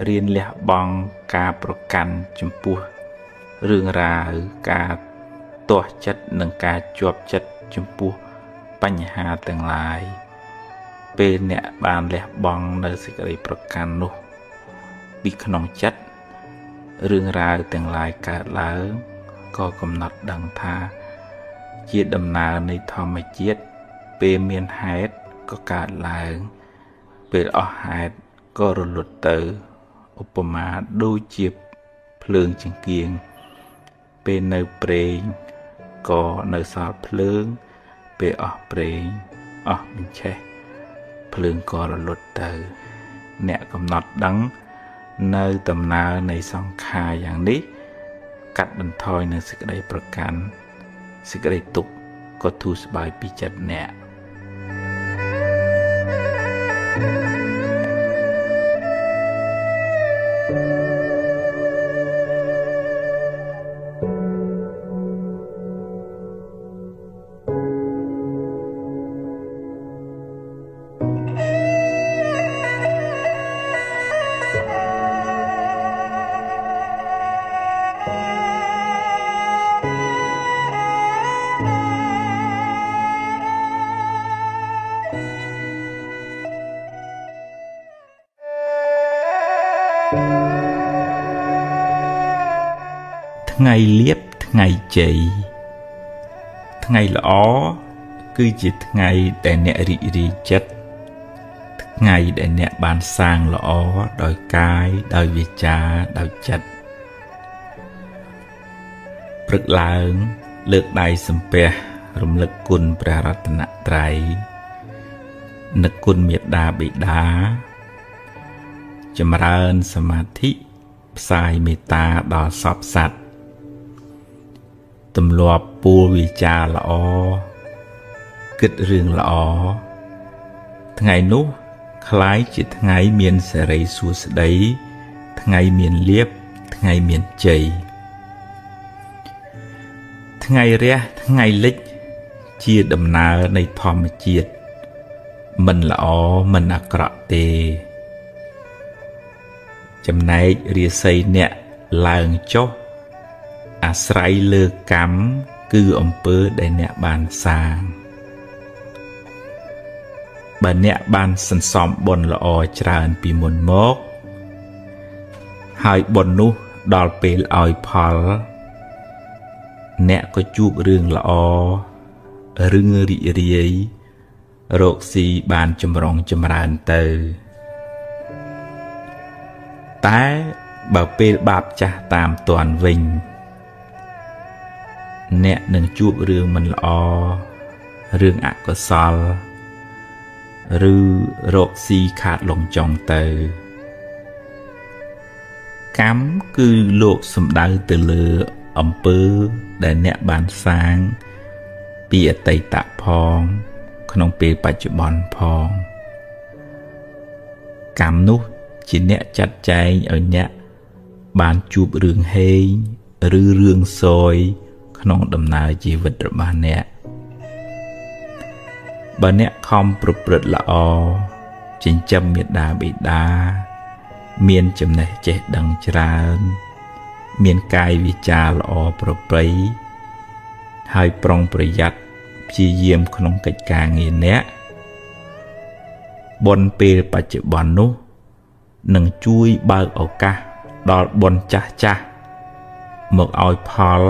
រៀនលះបង់ការប្រកាន់ចំពោះរឿងរ៉ាវការទាស់ចិត្តនិងការជាប់ចិត្តចំពោះបញ្ហាទាំងឡាយពេលអ្នកបានលះបង់នៅសេចក្តីប្រកាន់នោះពីក្នុងចិត្តរឿងរ៉ាវទាំងឡាយកើតឡើងក៏កំណត់ដឹងថាជាដំណើរនៃធម្មជាតិពេលមានហេតុក៏កើតឡើងពេលអស់ហេតុក៏រលត់ទៅឧបមាដូចជាភ្លើងចង្គៀងពេលនៅប្រេងក៏នៅសល់ភ្លើងពេលអស់ប្រេងអស់បញ្ឆេះភ្លើងក៏រលត់ទៅអ្នកកំណត់ដឹងនៅដំណើរនៃសង្ខារយ៉ាងនេះកាត់បន្ថយនៅសេចក្តីប្រកាន់សេចក្តីទុក្ខក៏ធូរស្បើយពីចិត្តអ្នក។ ថ្ងៃលៀបថ្ងៃជ័យថ្ងៃល្អគឺជាថ្ងៃដែលអ្នករីករាយចិត្តថ្ងៃដែលអ្នកបានសាងល្អដោយកាយដោយវាចាដោយចិត្តព្រឹកឡើងលើកដៃសំពះរំលឹកគុណព្រះរតនត្រ័យនឹកគុណមេត្តាបិតាចម្រើនសមាធិផ្សាយមេត្តាដល់សព្វសត្វទម្លាប់ពូលវាចាល្អគិតរឿងល្អថ្ងៃនោះក្លាយជាថ្ងៃមានសិរីសួស្តីថ្ងៃមានលាភថ្ងៃមានជ័យថ្ងៃរះថ្ងៃលិចជាដំណើរនៃធម្មជាតិមិនល្អមិនអាក្រក់ទេចំណែករាសីអ្នកឡើងចុះអាស្រ័យលើកម្មគឺអំពើដែលអ្នកបានសាងបើអ្នកបានសន្សំបុណ្យល្អច្រើនពីមុនមកហើយបុណ្យនោះដល់ពេលឲ្យផលអ្នកក៏ជួបរឿងល្អរឿងរីករាយរកស៊ីបានចម្រុងចម្រើនទៅតែបើពេលបាបចាស់តាមទាន់វិញអ្នកនឹងជួបរឿងមិនល្អរឿងអកុសលឬរកស៊ីខាតលងចង់ទៅកម្មគឺលោកសំដៅទៅលើអំពើដែលអ្នកបានសាងពីអតីតផងក្នុងពេលបច្ចុប្បន្នផងកម្មនោះជាអ្នកចាត់ចែងឲ្យអ្នកបានជួបរឿងហេងឬរឿងសយក្នុងដំណើរជីវិតរបស់អ្នកបើអ្នកខំប្រព្រឹត្តល្អចិញ្ចឹមមេដាបិតាមានចំណេះចេះដឹងច្រើនមានកាយវាចាល្អប្រពៃហើយប្រុងប្រយ័ត្នព្យាយាមក្នុងកិច្ចការងារអ្នកបុណ្យពេលបច្ចុប្បន្ននោះនឹងជួយបើកឱកាសដល់បុណ្យចាស់ចាស់មកឲ្យផល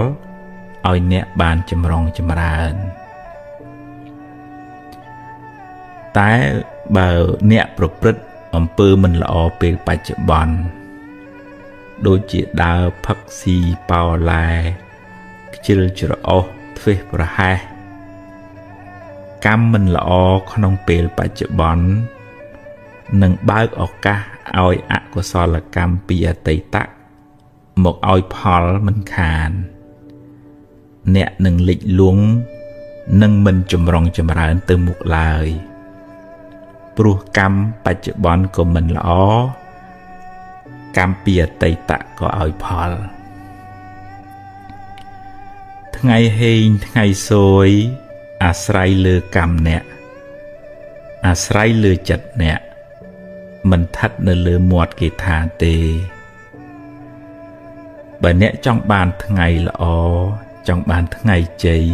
ឲ្យអ្នកបានចម្រុងចម្រើនតែបើអ្នកប្រព្រឹត្តអំពើមិនល្អពេលបច្ចុប្បន្នដូចជាដើរផឹកស៊ីប៉ោឡែខ្ជិលច្រអូសធ្វេសប្រហែសកម្មមិនល្អក្នុងពេលបច្ចុប្បន្ននឹងបើកឱកាសឲ្យអកុសលកម្មពីអតីតមកឲ្យផលមិនខានអ្នកនឹងលិចលង់នឹងមិនចម្រុងចម្រើនទៅមុខឡើយព្រោះកម្មបច្ចុប្បន្នក៏មិនល្អកម្មពីអតីតក៏ឲ្យផលថ្ងៃហេងថ្ងៃសួយអាស្រ័យលើកម្មអ្នកអាស្រ័យលើចិត្តអ្នកមិនស្ថិតនៅលើមាត់គេថាទេបើអ្នកចង់បានថ្ងៃល្អចង់បានថ្ងៃជ័យ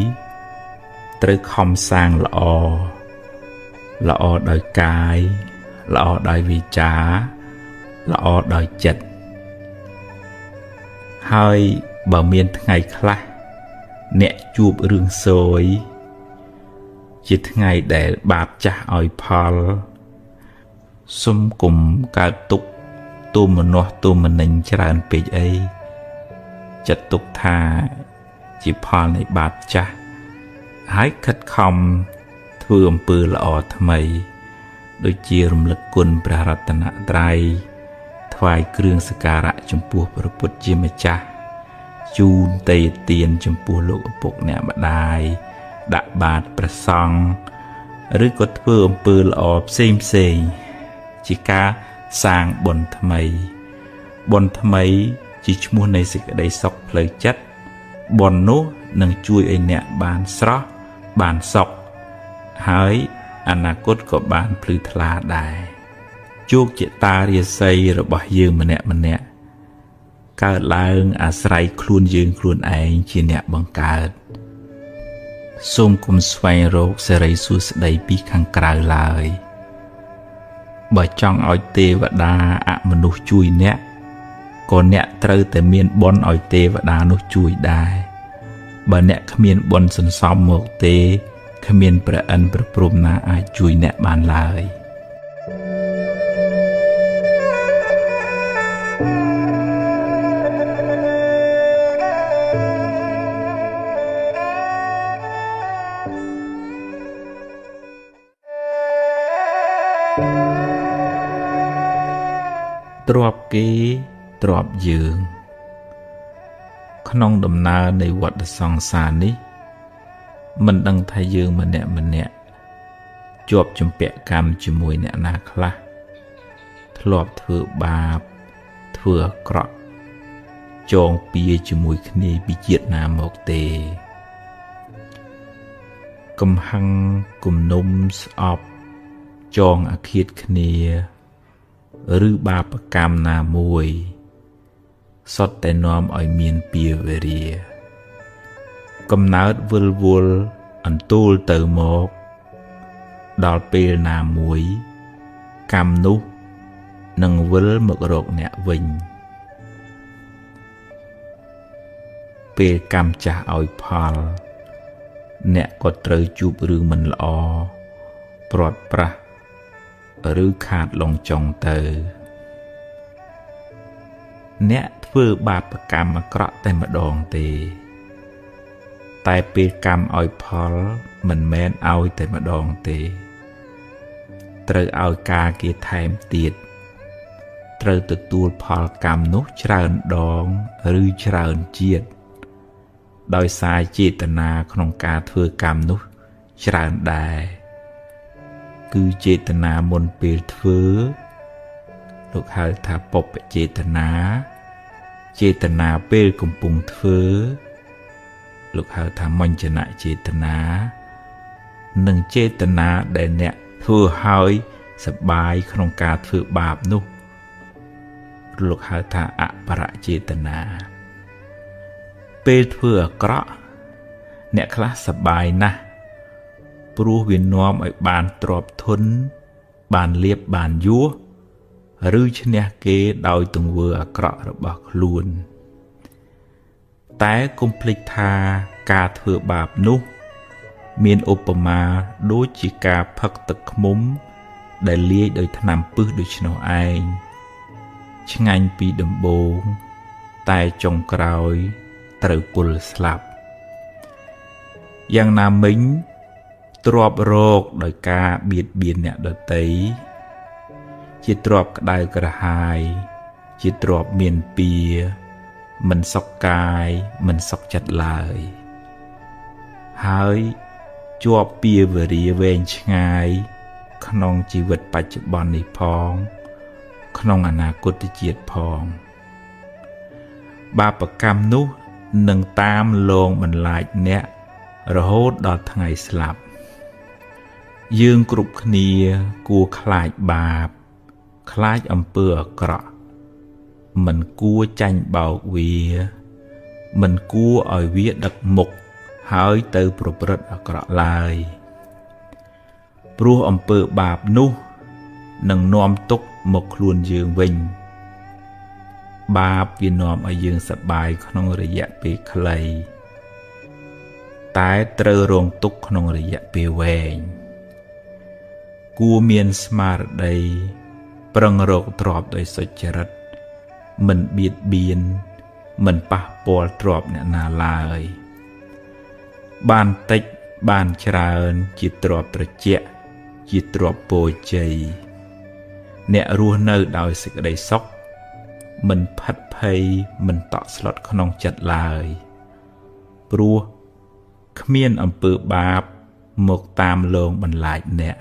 ត្រូវខំសាងល្អល្អដោយកាយល្អដោយវាចាល្អដោយចិត្តហើយបើមានថ្ងៃខ្លះអ្នកជួបរឿងសួយជាថ្ងៃដែលបាបចាស់ឲ្យផលសុំគុំកើតទុកទោមនស្សទោមនិញច្រើនពេកអីចាត់ទុកថាជាផលនៃបាបចាស់ហើយខិតខំធ្វើអំពើល្អថ្មីដូចជារំលឹកគុណព្រះរតនត្រ័យថ្វាយគ្រឿងសក្ការៈចំពោះព្រះពុទ្ធជាម្ចាស់ជូនទេយទានចំពោះលោកឪពុកអ្នកម្ដាយដាក់បាតព្រះសង្ឃឬក៏ធ្វើអំពើល្អផ្សេងផ្សេង ជាការសាងបុណ្យថ្មីបុណ្យថ្មីជាឈ្មោះនៃសេចក្តីសុខផ្លូវចិត្តបុណ្យនោះនឹងជួយឲ្យអ្នកបានស្រស់បានសុខហើយអនាគតក៏បានភ្លឺថ្លាដែរជោគជតារាសីរបស់យើងម្នាក់ម្នាក់កើតឡើងអាស្រ័យខ្លួនយើងខ្លួនឯងជាអ្នកបង្កើតសូមគុំស្វែងរកសិរីសួស្តីពីខាងក្រៅឡើយបើចង់ឲ្យទេវតាអមនុស្សជួយអ្នកក៏អ្នកត្រូវតែមានបុណ្យឲ្យទេវតានោះជួយដែរបើអ្នកគ្មានបុណ្យសន្សំមកទេគ្មានព្រះឥន្ទព្រះព្រហ្មណាអាចជួយអ្នកបានឡើយទ្រព្យគេទ្រព្យយើងក្នុងដំណើរនៃវដ្តសង្សារនេះមិនដឹងថាយើងម្នាក់ម្នាក់ជាប់ជំពាក់កម្មជាមួយអ្នកណាខ្លះធ្លាប់ធ្វើបាបធ្វើអាក្រក់ចងពៀជាមួយគ្នាពីជាតិណាមកទេកំហឹងគំនុំស្អប់ចងអាឃាតគ្នាឬបាបកម្មណាមួយសុទ្ធតែនាំឲ្យមានពៀវេរាកំណើតវិលវល់អន្ទូលទៅមកដល់ពេលណាមួយកម្មនោះនឹងវិលមករកអ្នកវិញពេលកម្មចាស់ឲ្យផលអ្នកក៏ត្រូវជួបរឿងមិនល្អព្រាត់ប្រាសឬខាតលងចុងទៅអ្នកធ្វើបាបកម្មអាក្រក់តែម្ដងទេតែពេលកម្មឲ្យផលមិនមែនឲ្យតែម្ដងទេត្រូវឲ្យការគេថែមទៀតត្រូវទទួលផលកម្មនោះច្រើនដងឬច្រើនជាតិដោយសារចេតនាក្នុងការធ្វើកម្មនោះច្រើនដែរគឺចេតនាមុនពេលធ្វើលោកហៅថាបុព្វចេតនាចេតនាពេលកំពុងធ្វើលោកហៅថាមញ្ញនចេតនានិងចេតនាដែលអ្នកធ្វើហើយសប្បាយក្នុងការធ្វើបាបនោះលោកហៅថាអបរចេតនាពេលធ្វើអាក្រក់អ្នកខ្លះសប្បាយណាស់ព្រោះវានាំឲ្យបានទ្រព្យធនបានលៀបបានយោះឬឈ្នះគេដោយទង្វើអាក្រក់របស់ខ្លួនតែកុំភ្លេចថាការធ្វើបាបនោះមានឧបមាដូចជាការផឹកទឹកឃ្មុំដែលលាយដោយថ្នាំពិសដូច្នោះឯងឆ្ងាញ់ពីដំបូងតែចុងក្រោយត្រូវពុលស្លាប់យ៉ាងណាមិញទ្រព្យរោគដោយការបៀតបៀនអ្នកដទៃជាទ្រព្យក្តៅក្រហាយជាទ្រព្យមានពៀមិនសុខកាយមិនសុខចិត្តឡើយហើយជាប់ពៀវរាវែងឆ្ងាយក្នុងជីវិតបច្ចុប្បន្ននេះផងក្នុងអនាគតជាតិផងបាបកម្មនោះនឹងតាមលងបន្លាចអ្នករហូតដល់ថ្ងៃស្លាប់យើងគ្រប់គ្នាគួរខ្លាចបាបខ្លាចអំពើអាក្រក់មិនគួរចាញ់បោកវាមិនគួរឲ្យវាដឹកមុខហើយទៅប្រព្រឹត្តអាក្រក់ឡើយព្រោះអំពើបាបនោះនឹងនាំទុក្ខមកខ្លួនយើងវិញបាបវានាំឲ្យយើងសប្បាយក្នុងរយៈពេលខ្លីតែត្រូវរងទុក្ខក្នុងរយៈពេលវែងគួរមានស្មារតីប្រឹងរកទ្រព្យដោយសុចរិតមិនបៀតបៀនមិនប៉ះពាល់ទ្រព្យអ្នកណាឡើយបានតិចបានច្រើនជាទ្រព្យត្រជាក់ជាទ្រព្យពោជ័យអ្នករស់នៅដោយសេចក្តីសុខមិនផិតភ័យមិនតក់ស្លុតក្នុងចិត្តឡើយព្រោះគ្មានអំពើបាបមកតាមលងបន្លាចអ្នក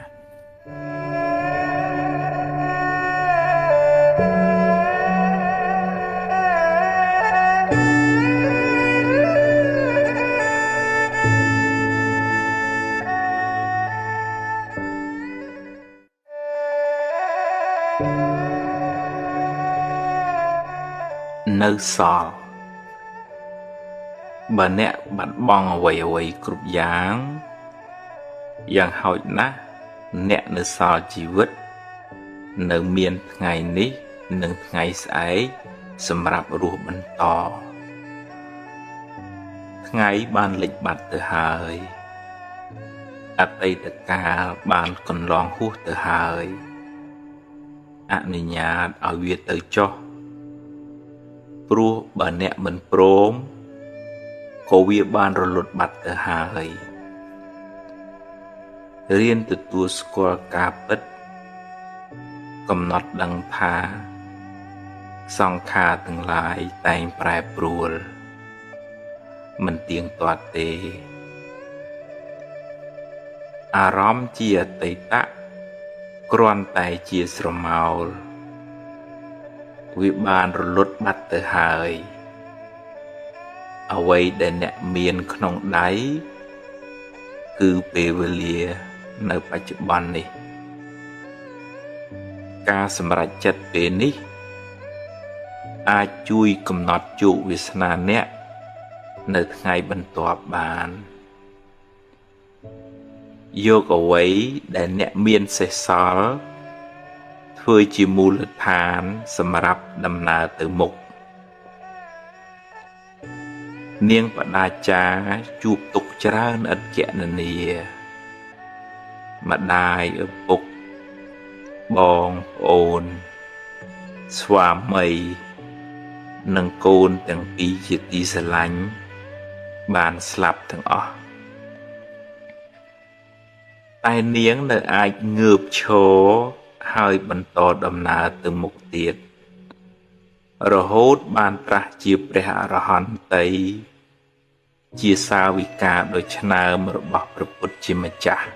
នៅសល់បើអ្នកបាត់បង់អ្វីៗគ្រប់យ៉ាងយ៉ាងហោចណាស់អ្នកនៅសល់ជីវិតនៅមានថ្ងៃនេះនិងថ្ងៃស្អែកសម្រាប់រស់បន្តថ្ងៃបានលិចបាត់ទៅហើយអតីតកាលបានកន្លងហួសទៅហើយអនុញ្ញាតឲ្យវាទៅចុះព្រោះបើអ្នកមិនព្រមក៏វាបានរលត់បាត់ទៅហើយរៀនទទួលស្គាល់ការពិតកំណត់ដឹងថាសង្ខារទាំងឡាយតែងប្រែប្រួលមិនទៀងទាត់ទេអារម្មណ៍ជាអតីតគ្រាន់តែជាស្រមោលវាបានរលត់បាត់ទៅហើយអ្វីដែលអ្នកមានក្នុងដៃគឺពេលវេលានៅបច្ចុប្បន្ននេះការសម្រេចចិត្តពេលនេះអាចជួយកំណត់ជោគវាសនាអ្នកនៅថ្ងៃបន្ទាប់បានយកអ្វីដែលអ្នកមានសេសសល់ធ្វើជាមូលដ្ឋានសម្រាប់ដំណើរទៅមុខនាងបដាចាជួបទុក្ខច្រើនឥតគណនាម្ដាយឪពុកបងប្អូនស្វាមីនិងកូនទាំងពីរជាទីស្រឡាញ់បានស្លាប់ទាំងអស់តែនាងនៅអាចងើបឈរហើយបន្តដំណើរទៅមុខទៀតរហូតបានត្រាស់ជាព្រះអរហន្តតីជាសាវិកាដ៏ឆ្នើមរបស់ព្រះពុទ្ធជាម្ចាស់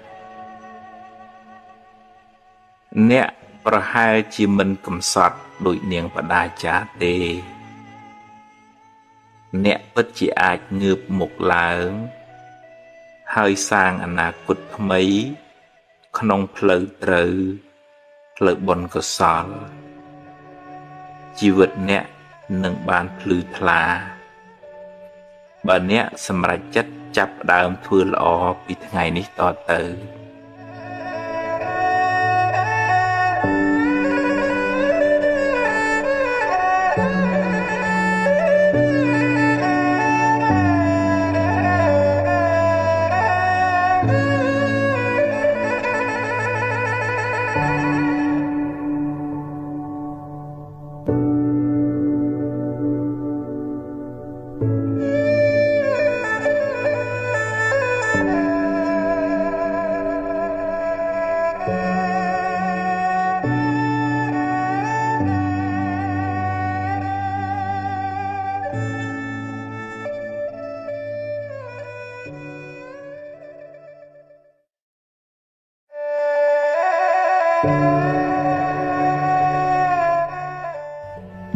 អ្នកប្រហែលជាមិនកំសត់ដូចនាងបដាចាទេអ្នកពិតជាអាចងើបមុខឡើងហើយសាងអនាគតថ្មីក្នុងផ្លូវត្រូវផ្លូវបុណ្យកុសលជីវិតអ្នកនឹងបានភ្លឺថ្លាបើអ្នកសម្រេចចិត្តចាប់ផ្ដើមធ្វើល្អពីថ្ងៃនេះតទៅ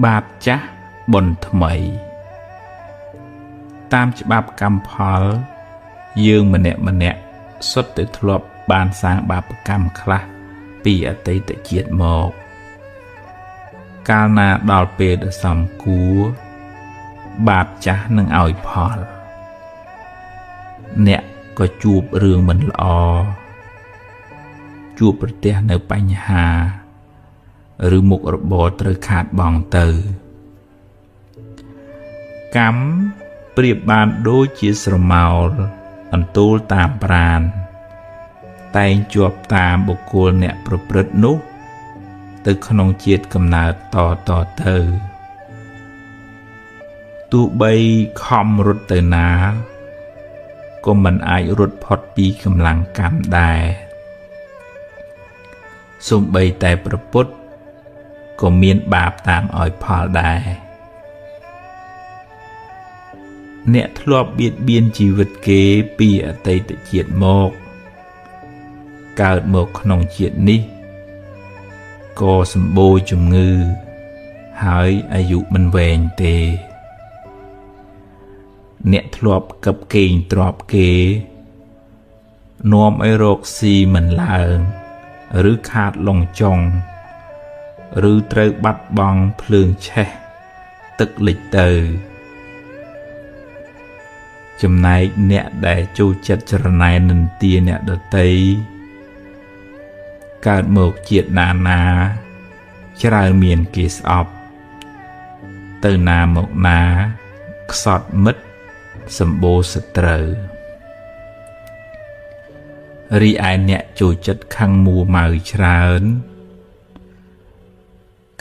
បាបចាស់បុណ្យថ្មីតាមច្បាប់កម្មផលយើងម្នាក់ម្នាក់សុទ្ធតែធ្លាប់បានសាងបាបកម្មខ្លះពីអតីតជាតិមកកាលណាដល់ពេលដ៏សមគួរបាបចាស់នឹងឲ្យផលអ្នកក៏ជួបរឿងមិនល្អជួបប្រទះនៅបញ្ហាឬមុខរបរត្រូវខាតបង់ទៅកម្មប្រៀបបានដូចជាស្រមោលអន្ទូលតាមប្រាណតែងជាប់តាមបុគ្គលអ្នកប្រព្រឹត្តនោះទៅក្នុងជាតិកំណើតតទៅទោះបីខំរត់ទៅណាក៏មិនអាចរត់ផុតពីកម្លាំងកម្មដែរសូម្បីតែព្រះពុទ្ធក៏មានបាបតាមឲ្យផលដែរអ្នកធ្លាប់បៀតបៀនជីវិតគេពីអតីតជាតិមកកើតមកក្នុងជាតិនេះក៏សម្បូរជំងឺហើយអាយុមិនវែងទេអ្នកធ្លាប់កឹបកេងទ្របគេនាំឲ្យរកស៊ីមិនឡើងឬខាតលងចុងឬត្រូវបាត់បង់ភ្លើងឆេះ ទឹកលិចទៅចំណែកអ្នកដែលចូលចិត្តច្រណែននិន្ទាអ្នកដទៃកើតមកជាតិណាណាច្រើនមានគេស្អប់ទៅណាមកណាខ្សត់មិត្តសម្បូរសត្រូវរីឯអ្នកចូលចិត្តខឹងមួម៉ៅច្រើន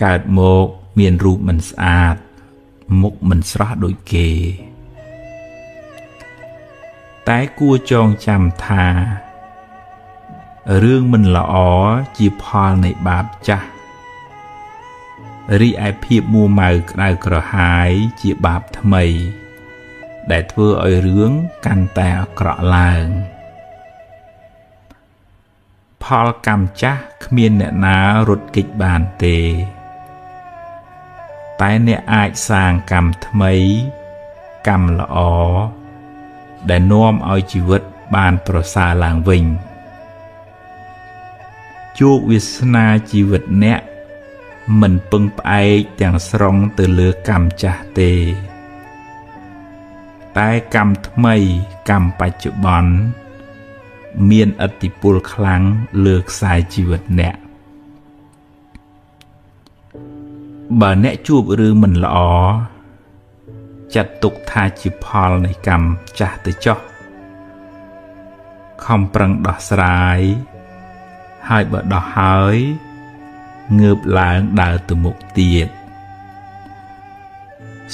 កើតមកមានរូបមិនស្អាតមុខមិនស្រស់ដូចគេតែគួរចងចាំថារឿងមិនល្អជាផលនៃបាបចាស់រីឯភាពមួម៉ៅក្តៅក្រហាយជាបាបថ្មីដែលធ្វើឲ្យរឿងកាន់តែអាក្រក់ឡើងផលកម្មចាស់គ្មានអ្នកណារត់គេចបានទេតែអ្នកអាចសាងកម្មថ្មីកម្មល្អដែលនាំឲ្យជីវិតបានប្រសើរឡើងវិញជោគវាសនាជីវិតអ្នកមិនពឹងផ្អែកទាំងស្រុងទៅលើកម្មចាស់ទេតែកម្មថ្មីកម្មបច្ចុប្បន្នមានឥទ្ធិពលខ្លាំងលើខ្សែជីវិតអ្នកបើអ្នកជួបរឿងមិនល្អចាត់ទុកថាជាផលនៃកម្មចាស់ទៅចុះខំប្រឹងដោះស្រាយហើយបើដោះហើយងើបឡើងដើរទៅមុខទៀត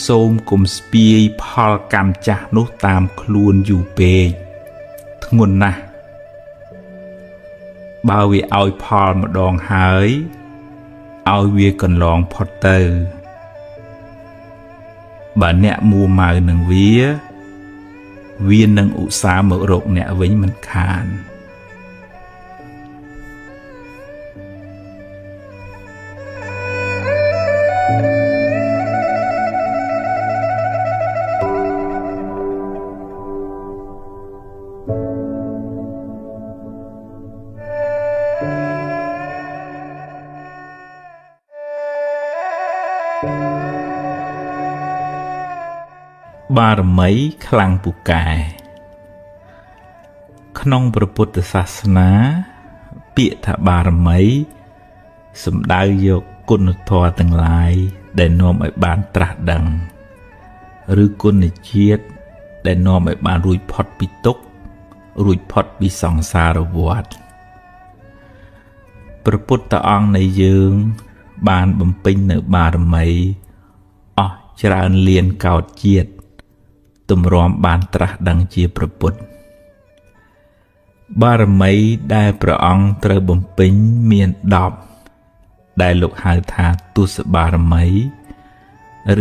សូមគុំស្ពាយផលកម្មចាស់នោះតាមខ្លួនយូរពេកធ្ងន់ណាស់បើវាឲ្យផលម្ដងហើយឲ្យវាកន្លងផុតទៅបើអ្នកមួម៉ៅនឹងវាវានឹងឧស្សាហ៍មករកអ្នកវិញមិនខានបារមីខ្លាំងពូកែក្នុងព្រះពុទ្ធសាសនាពាក្យថាបារមីសំដៅយកគុណធម៌ទាំងឡាយដែលនាំឲ្យបានត្រាស់ដឹងឬគុណជាតិដែលនាំឲ្យបានរួចផុតពីទុក្ខរួចផុតពីសង្សារវដ្តព្រះពុទ្ធអង្គនៃយើងបានបំពេញនៅបារមីអស់ច្រើនលានកោតជាតិទម្រាំបានត្រាស់ដឹងជាព្រះពុទ្ធបារមីដែលព្រះអង្គត្រូវបំពេញមាន10ដែលលោកហៅថាទសបារមី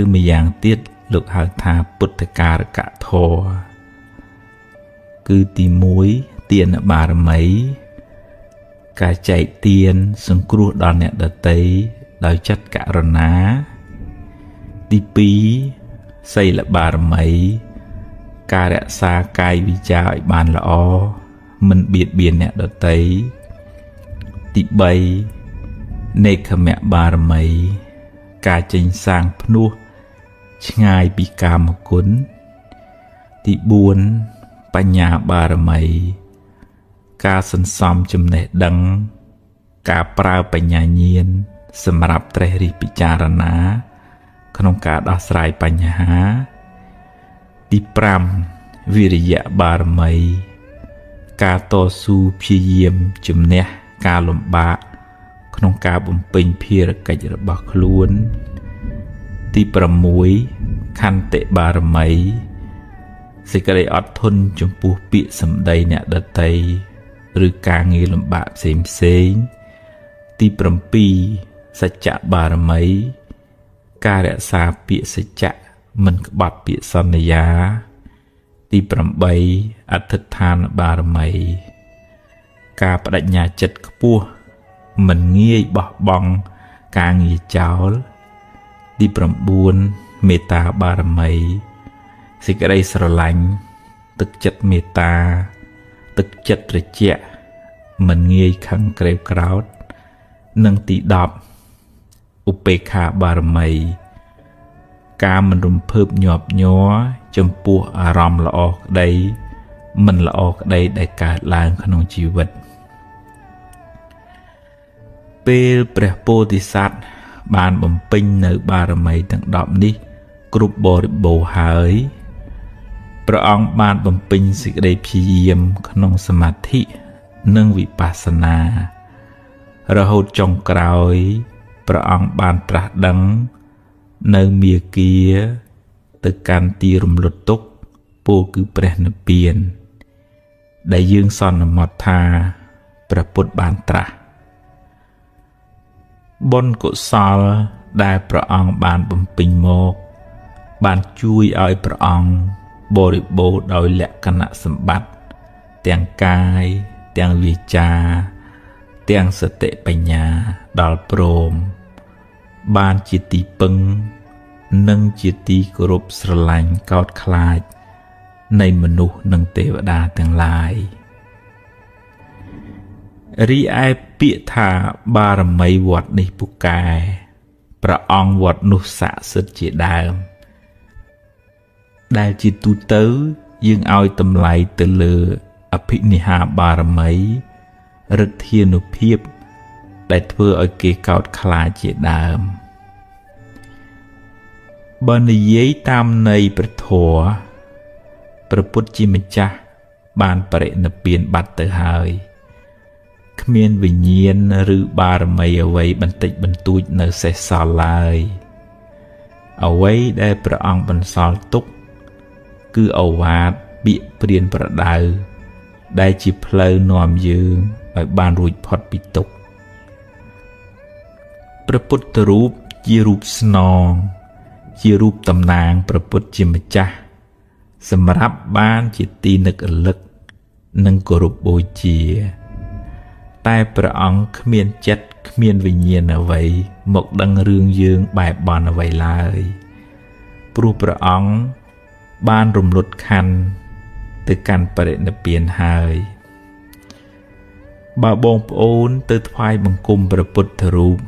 ឬម្យ៉ាងទៀតលោកហៅថាពុទ្ធការកធម៌គឺទី1ទានបារមីការចែកទានសង្គ្រោះដល់អ្នកដទៃដោយចិត្តករុណាទី2សីលបារមីការរក្សាកាយវិចារឲ្យបានល្អមិនបៀតបៀនអ្នកដទៃទី3នេខមៈបារមីការចេញសាងភ្នោះឆ្ងាយពីកាមគុណទី4បញ្ញាបារមីការសន្សំចំណេះដឹងការប្រើបញ្ញាញាណសម្រាប់ត្រេះរិះពិចារណាក្នុងការដោះស្រាយបញ្ហាទី5វិរិយបារមីការតស៊ូព្យាយាមជំនះការលំបាកក្នុងការបំពេញភារកិច្ចរបស់ខ្លួនទី6ខន្តិបារមីសេចក្តីអត់ធន់ចំពោះពាក្យសម្ដីអ្នកដទៃឬការងារលំបាកផ្សេងផ្សេងទី7សច្ចបារមីការរក្សាពាក្យសច្ចៈមិនក្បត់ពាក្យសន្យាទី8អធិដ្ឋានបារមីការបដិញ្ញាចិត្តខ្ពស់មិនងាយបោះបង់ការងារចោលទី9មេត្តាបារមីសេចក្តីស្រឡាញ់ទឹកចិត្តមេត្តាទឹកចិត្តត្រជាក់មិនងាយខឹងក្រេវក្រោធនិងទី10ឧបេក្ខាបារមី ការមិនរំភើបញាប់ញ័រចំពោះអារម្មណ៍ល្អក្តីមិនល្អក្តីដែលកើតឡើងក្នុងជីវិតពេលព្រះពោធិសត្វបានបំពេញនៅបារមីទាំង10នេះគ្រប់បរិបូរណ៍ហើយព្រះអង្គបានបំពេញសេចក្តីព្យាយាមក្នុងសមាធិនិងវិបស្សនារហូតចុងក្រោយព្រះអង្គបានត្រាស់ដឹងនៅមាគាទៅកាន់ទីរំលត់ទុក្ខពោលគឺព្រះនិព្វានដែលយើងសន្មតថាព្រះពុទ្ធបានត្រាស់បុណ្យកុសលដែលព្រះអង្គបានបំពេញមកបានជួយឲ្យព្រះអង្គបរិបូរណ៍ដោយលក្ខណៈសម្បត្តិទាំងកាយទាំងវាចាទាំងសតិបញ្ញាដល់ព្រមបានជាទីពឹងនិងជាទីគោរពស្រឡាញ់កោតខ្លាចនៃមនុស្សនិងទេវតាទាំងឡាយរីឯពាក្យថាបារមីវត្តនេះពូកែព្រះអង្គវត្តនោះស័ក្តិសិទ្ធិជាដើមដែលជាទូទៅយើងឲ្យតម្លៃទៅលើអភិនិហាបារមីឫទ្ធានុភាពដែលធ្វើឲ្យគេកោតខ្លាចជាដើមបើនិយាយតាមន័យព្រះធម៌ព្រះពុទ្ធជាម្ចាស់បានបរិនិព្វានបាត់ទៅហើយគ្មានវិញ្ញាណឬបារមីអ្វីបន្តិចបន្តួចនៅសេសសល់ឡើយអ្វីដែលព្រះអង្គបន្សល់ទុកគឺឱវាទពាក្យព្រានប្រដៅដែលជាផ្លូវនាំយើងឲ្យបានរួចផុតពីទុក្ខព្រះពុទ្ធរូបជារូបស្នងជារូបតំណាងព្រះពុទ្ធជាម្ចាស់សម្រាប់បានជាទីនឹករលឹកនិងគោរពបូជាតែព្រះអង្គគ្មានចិត្តគ្មានវិញ្ញាណអ្វីមកដឹងរឿងយើងបែបបន់អ្វីឡើយព្រោះព្រះអង្គបានរំលត់ខណ្ឌទៅកាន់បរិនិព្វានហើយបើបងប្អូនទៅថ្វាយបង្គំព្រះពុទ្ធរូប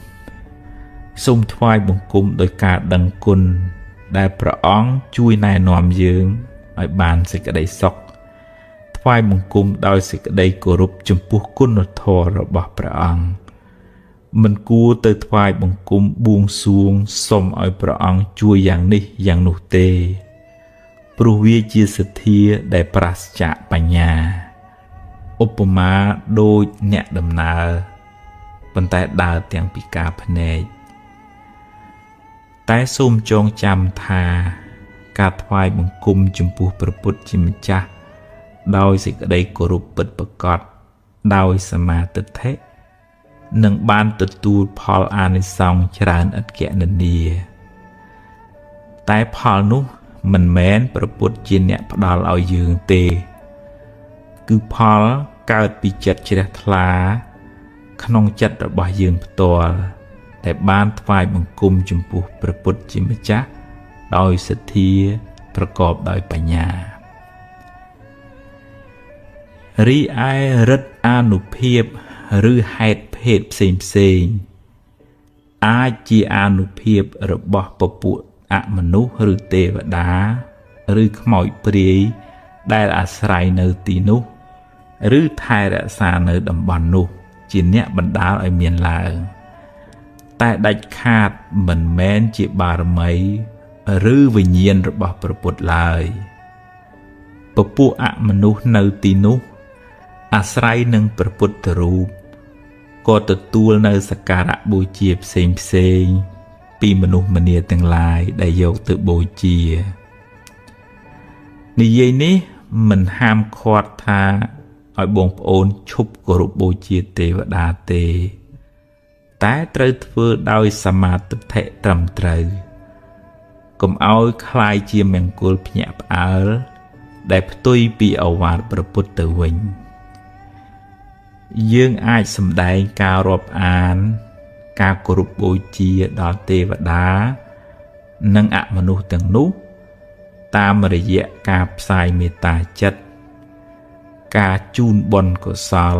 សូមថ្វាយបង្គំដោយការដឹងគុណដែលព្រះអង្គជួយណែនាំយើងឲ្យបានសេចក្តីសុខថ្វាយបង្គំដោយសេចក្តីគោរពចំពោះគុណធម៌របស់ព្រះអង្គមិនគួរទៅថ្វាយបង្គំបួងសួងសុំឲ្យព្រះអង្គជួយយ៉ាងនេះយ៉ាងនោះទេព្រោះវាជាសទ្ធាដែលប្រាសចាកបញ្ញាឧបមាដូចអ្នកដំណើរប៉ុន្តែដើរទាំងពិការភ្នែកតែសូមចងចាំថាការថ្វាយបង្គំចំពោះព្រះពុទ្ធជាម្ចាស់ដោយសេចក្តីគោរពពិតប្រាកដដោយសមាទិដ្ឋិនឹងបានទទួលផលអានិសង្សច្រើនឥតគណនាតែផលនោះមិនមែនព្រះពុទ្ធជាអ្នកផ្ដល់ឲ្យយើងទេគឺផលកើតពីចិត្តជ្រះថ្លាក្នុងចិត្តរបស់យើងផ្ទាល់ដែលបានថ្វាយបង្គំចំពោះព្រះពុទ្ធជាម្ចាស់ដោយសទ្ធាប្រកបដោយបញ្ញារីឯឫទ្ធិអានុភាពឬហេតុភេទផ្សេងផ្សេងអាចជាអានុភាពរបស់ពពួកអមនុស្សឬទេវតាឬខ្មោចព្រាយដែលអាស្រ័យនៅទីនោះឬថែរក្សានៅតំបន់នោះជាអ្នកបណ្ដាលឲ្យមានឡើងតែដាច់ខាតមិនមែនជាបារមីឬវិញ្ញាណរបស់ព្រះពុទ្ធឡើយពពួកអមនុស្សនៅទីនោះអាស្រ័យនឹងព្រះពុទ្ធរូបក៏ទទួលនៅសក្ការៈបូជាផ្សេងផ្សេងពីមនុស្សម្នាទាំងឡាយដែលយកទៅបូជានិយាយនេះមិនហាមឃាត់ថាឲ្យបងប្អូនឈប់គោរពបូជាទេវតាទេតែត្រូវធ្វើដោយសមាទិដ្ឋិត្រឹមត្រូវកុំឲ្យคล้ายជាមង្គលភ្ញាក់ផ្អើលដែលផ្ទុយពីឱវាទព្រះពុទ្ធទៅវិញយើងអាចសម្ដែងការរាប់អានការគោរពបូជាដល់ទេវតានិងអមនុស្សទាំងនោះតាមរយៈការផ្សាយមេត្តាចិត្តការជូនបុណ្យកុសល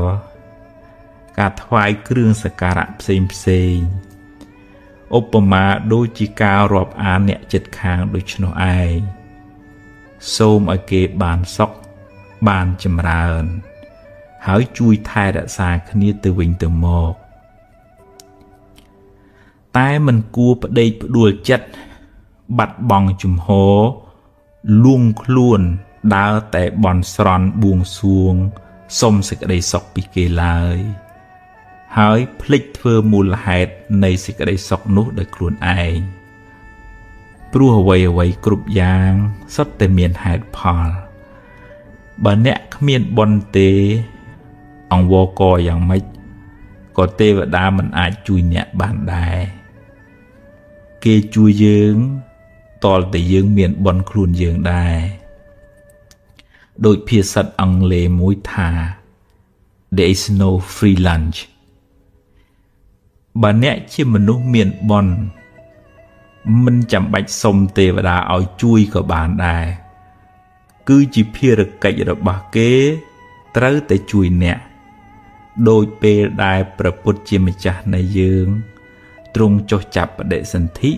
ការថ្វាយគ្រឿងសក្ការៈផ្សេងផ្សេង ឧបមាដូចជាការរាប់អានអ្នកចិត្តខាងដូច្នោះឯងសូមឲ្យគេបានសុខបានចម្រើនហើយជួយថែរក្សាគ្នាទៅវិញទៅមកតែមិនគួរប្តេកផ្ដួលចិត្តបាត់បង់ជំហរលួងខ្លួនដើរតែបន់ស្រន់បួងសួងសុំសេចក្តីសុខពីគេឡើយហើយភ្លេចធ្វើមូលហេតុនៃសេចក្តីសុខនោះដោយខ្លួនឯងព្រោះអ្វីៗគ្រប់យ៉ាងសុទ្ធតែមានហេតុផលបើអ្នកគ្មានបុណ្យទេអង្វរកយ៉ាងម៉េចក៏ទេវតាមិនអាចជួយអ្នកបានដែរគេជួយយើងតលតែយើងមានបុណ្យខ្លួនយើងដែរដោយភាសាអង់គ្លេសមួយថា There is no free lunch បើអ្នកជាមនុស្សមានបុណ្យមិនចាំបាច់សុំទេវតាឲ្យជួយក៏បានដែរគឺជាភារកិច្ចរបស់គេត្រូវតែជួយអ្នកដោយពេលដែលព្រះពុទ្ធជាម្ចាស់នៃយើងទ្រង់ចុះចាប់បដិសន្ធិ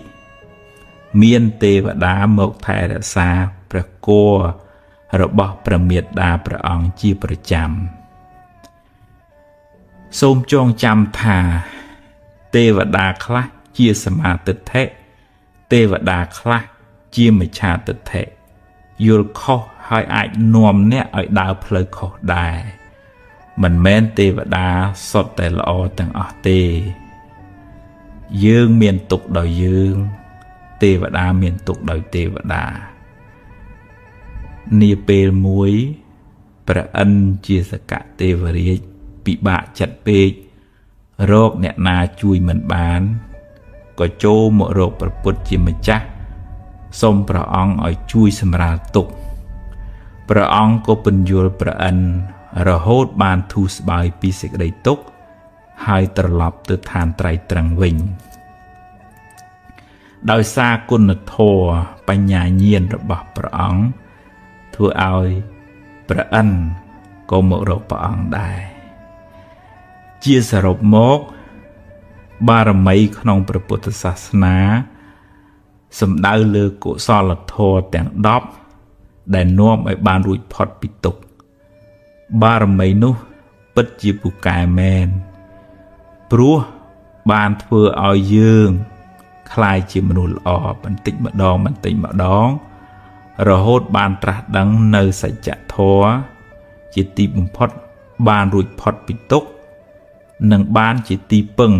មានទេវតាមកថែរក្សាព្រះគោរបស់ព្រះមេត្តាព្រះអង្គជាប្រចាំសូមចងចាំថាទេវតាខ្លះជាសមាទិដ្ឋិទេវតាខ្លះជាមិច្ឆាទិដ្ឋិយល់ខុសហើយអាចនាំអ្នកឲ្យដើរផ្លូវខុសដែរមិនមែនទេវតាសុទ្ធតែល្អទាំងអស់ទេយើងមានទុក្ខដោយយើងទេវតាមានទុក្ខដោយទេវតានាពេលមួយព្រះឥន្ទជាសកទេវរាជពិបាកចិត្តពេករកអ្នកណាជួយមិនបានក៏ចូលមករកព្រះពុទ្ធជាម្ចាស់សូមព្រះអង្គឲ្យជួយសម្រាលទុក្ខព្រះអង្គក៏ពន្យល់ព្រះឥន្ទរហូតបានធូរស្បើយពីសេចក្តីទុក្ខហើយត្រឡប់ទៅឋានត្រៃត្រឹងវិញដោយសារគុណធម៌បញ្ញាញាណរបស់ព្រះអង្គធ្វើឲ្យព្រះឥន្ទក៏មករកព្រះអង្គដែរជាសរុបមកបារមីក្នុងព្រះពុទ្ធសាសនាសំដៅលើកុសលធម៌ទាំង10ដែលនាំឲ្យបានរួចផុតពីទុក្ខបារមីនោះពិតជាពូកែមែនព្រោះបានធ្វើឲ្យយើងក្លាយជាមនុស្សល្អបន្តិចម្ដងបន្តិចម្ដងរហូតបានត្រាស់ដឹងនៅសច្ចធម៌ជាទីបំផុតបានរួចផុតពីទុក្ខនិងបានជាទីពឹង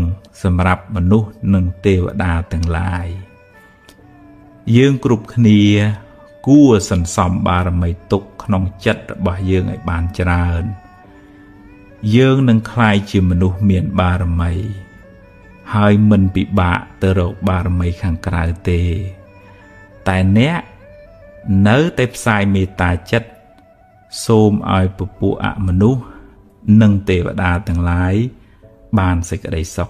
សម្រាប់មនុស្សនិងទេវតាទាំងឡាយយើងគ្រប់គ្នាគួរសន្សំបារមីទុក្ខក្នុងចិត្តរបស់យើងឲ្យបានច្រើនយើងនឹងក្លាយជាមនុស្សមានបារមីហើយមិនពិបាកទៅរកបារមីខាងក្រៅទេតែអ្នកនៅតែផ្សាយមេត្តាចិត្តសូមឲ្យពពួកអមនុស្សនិងទេវតាទាំងឡាយបានសេចក្តីសុខ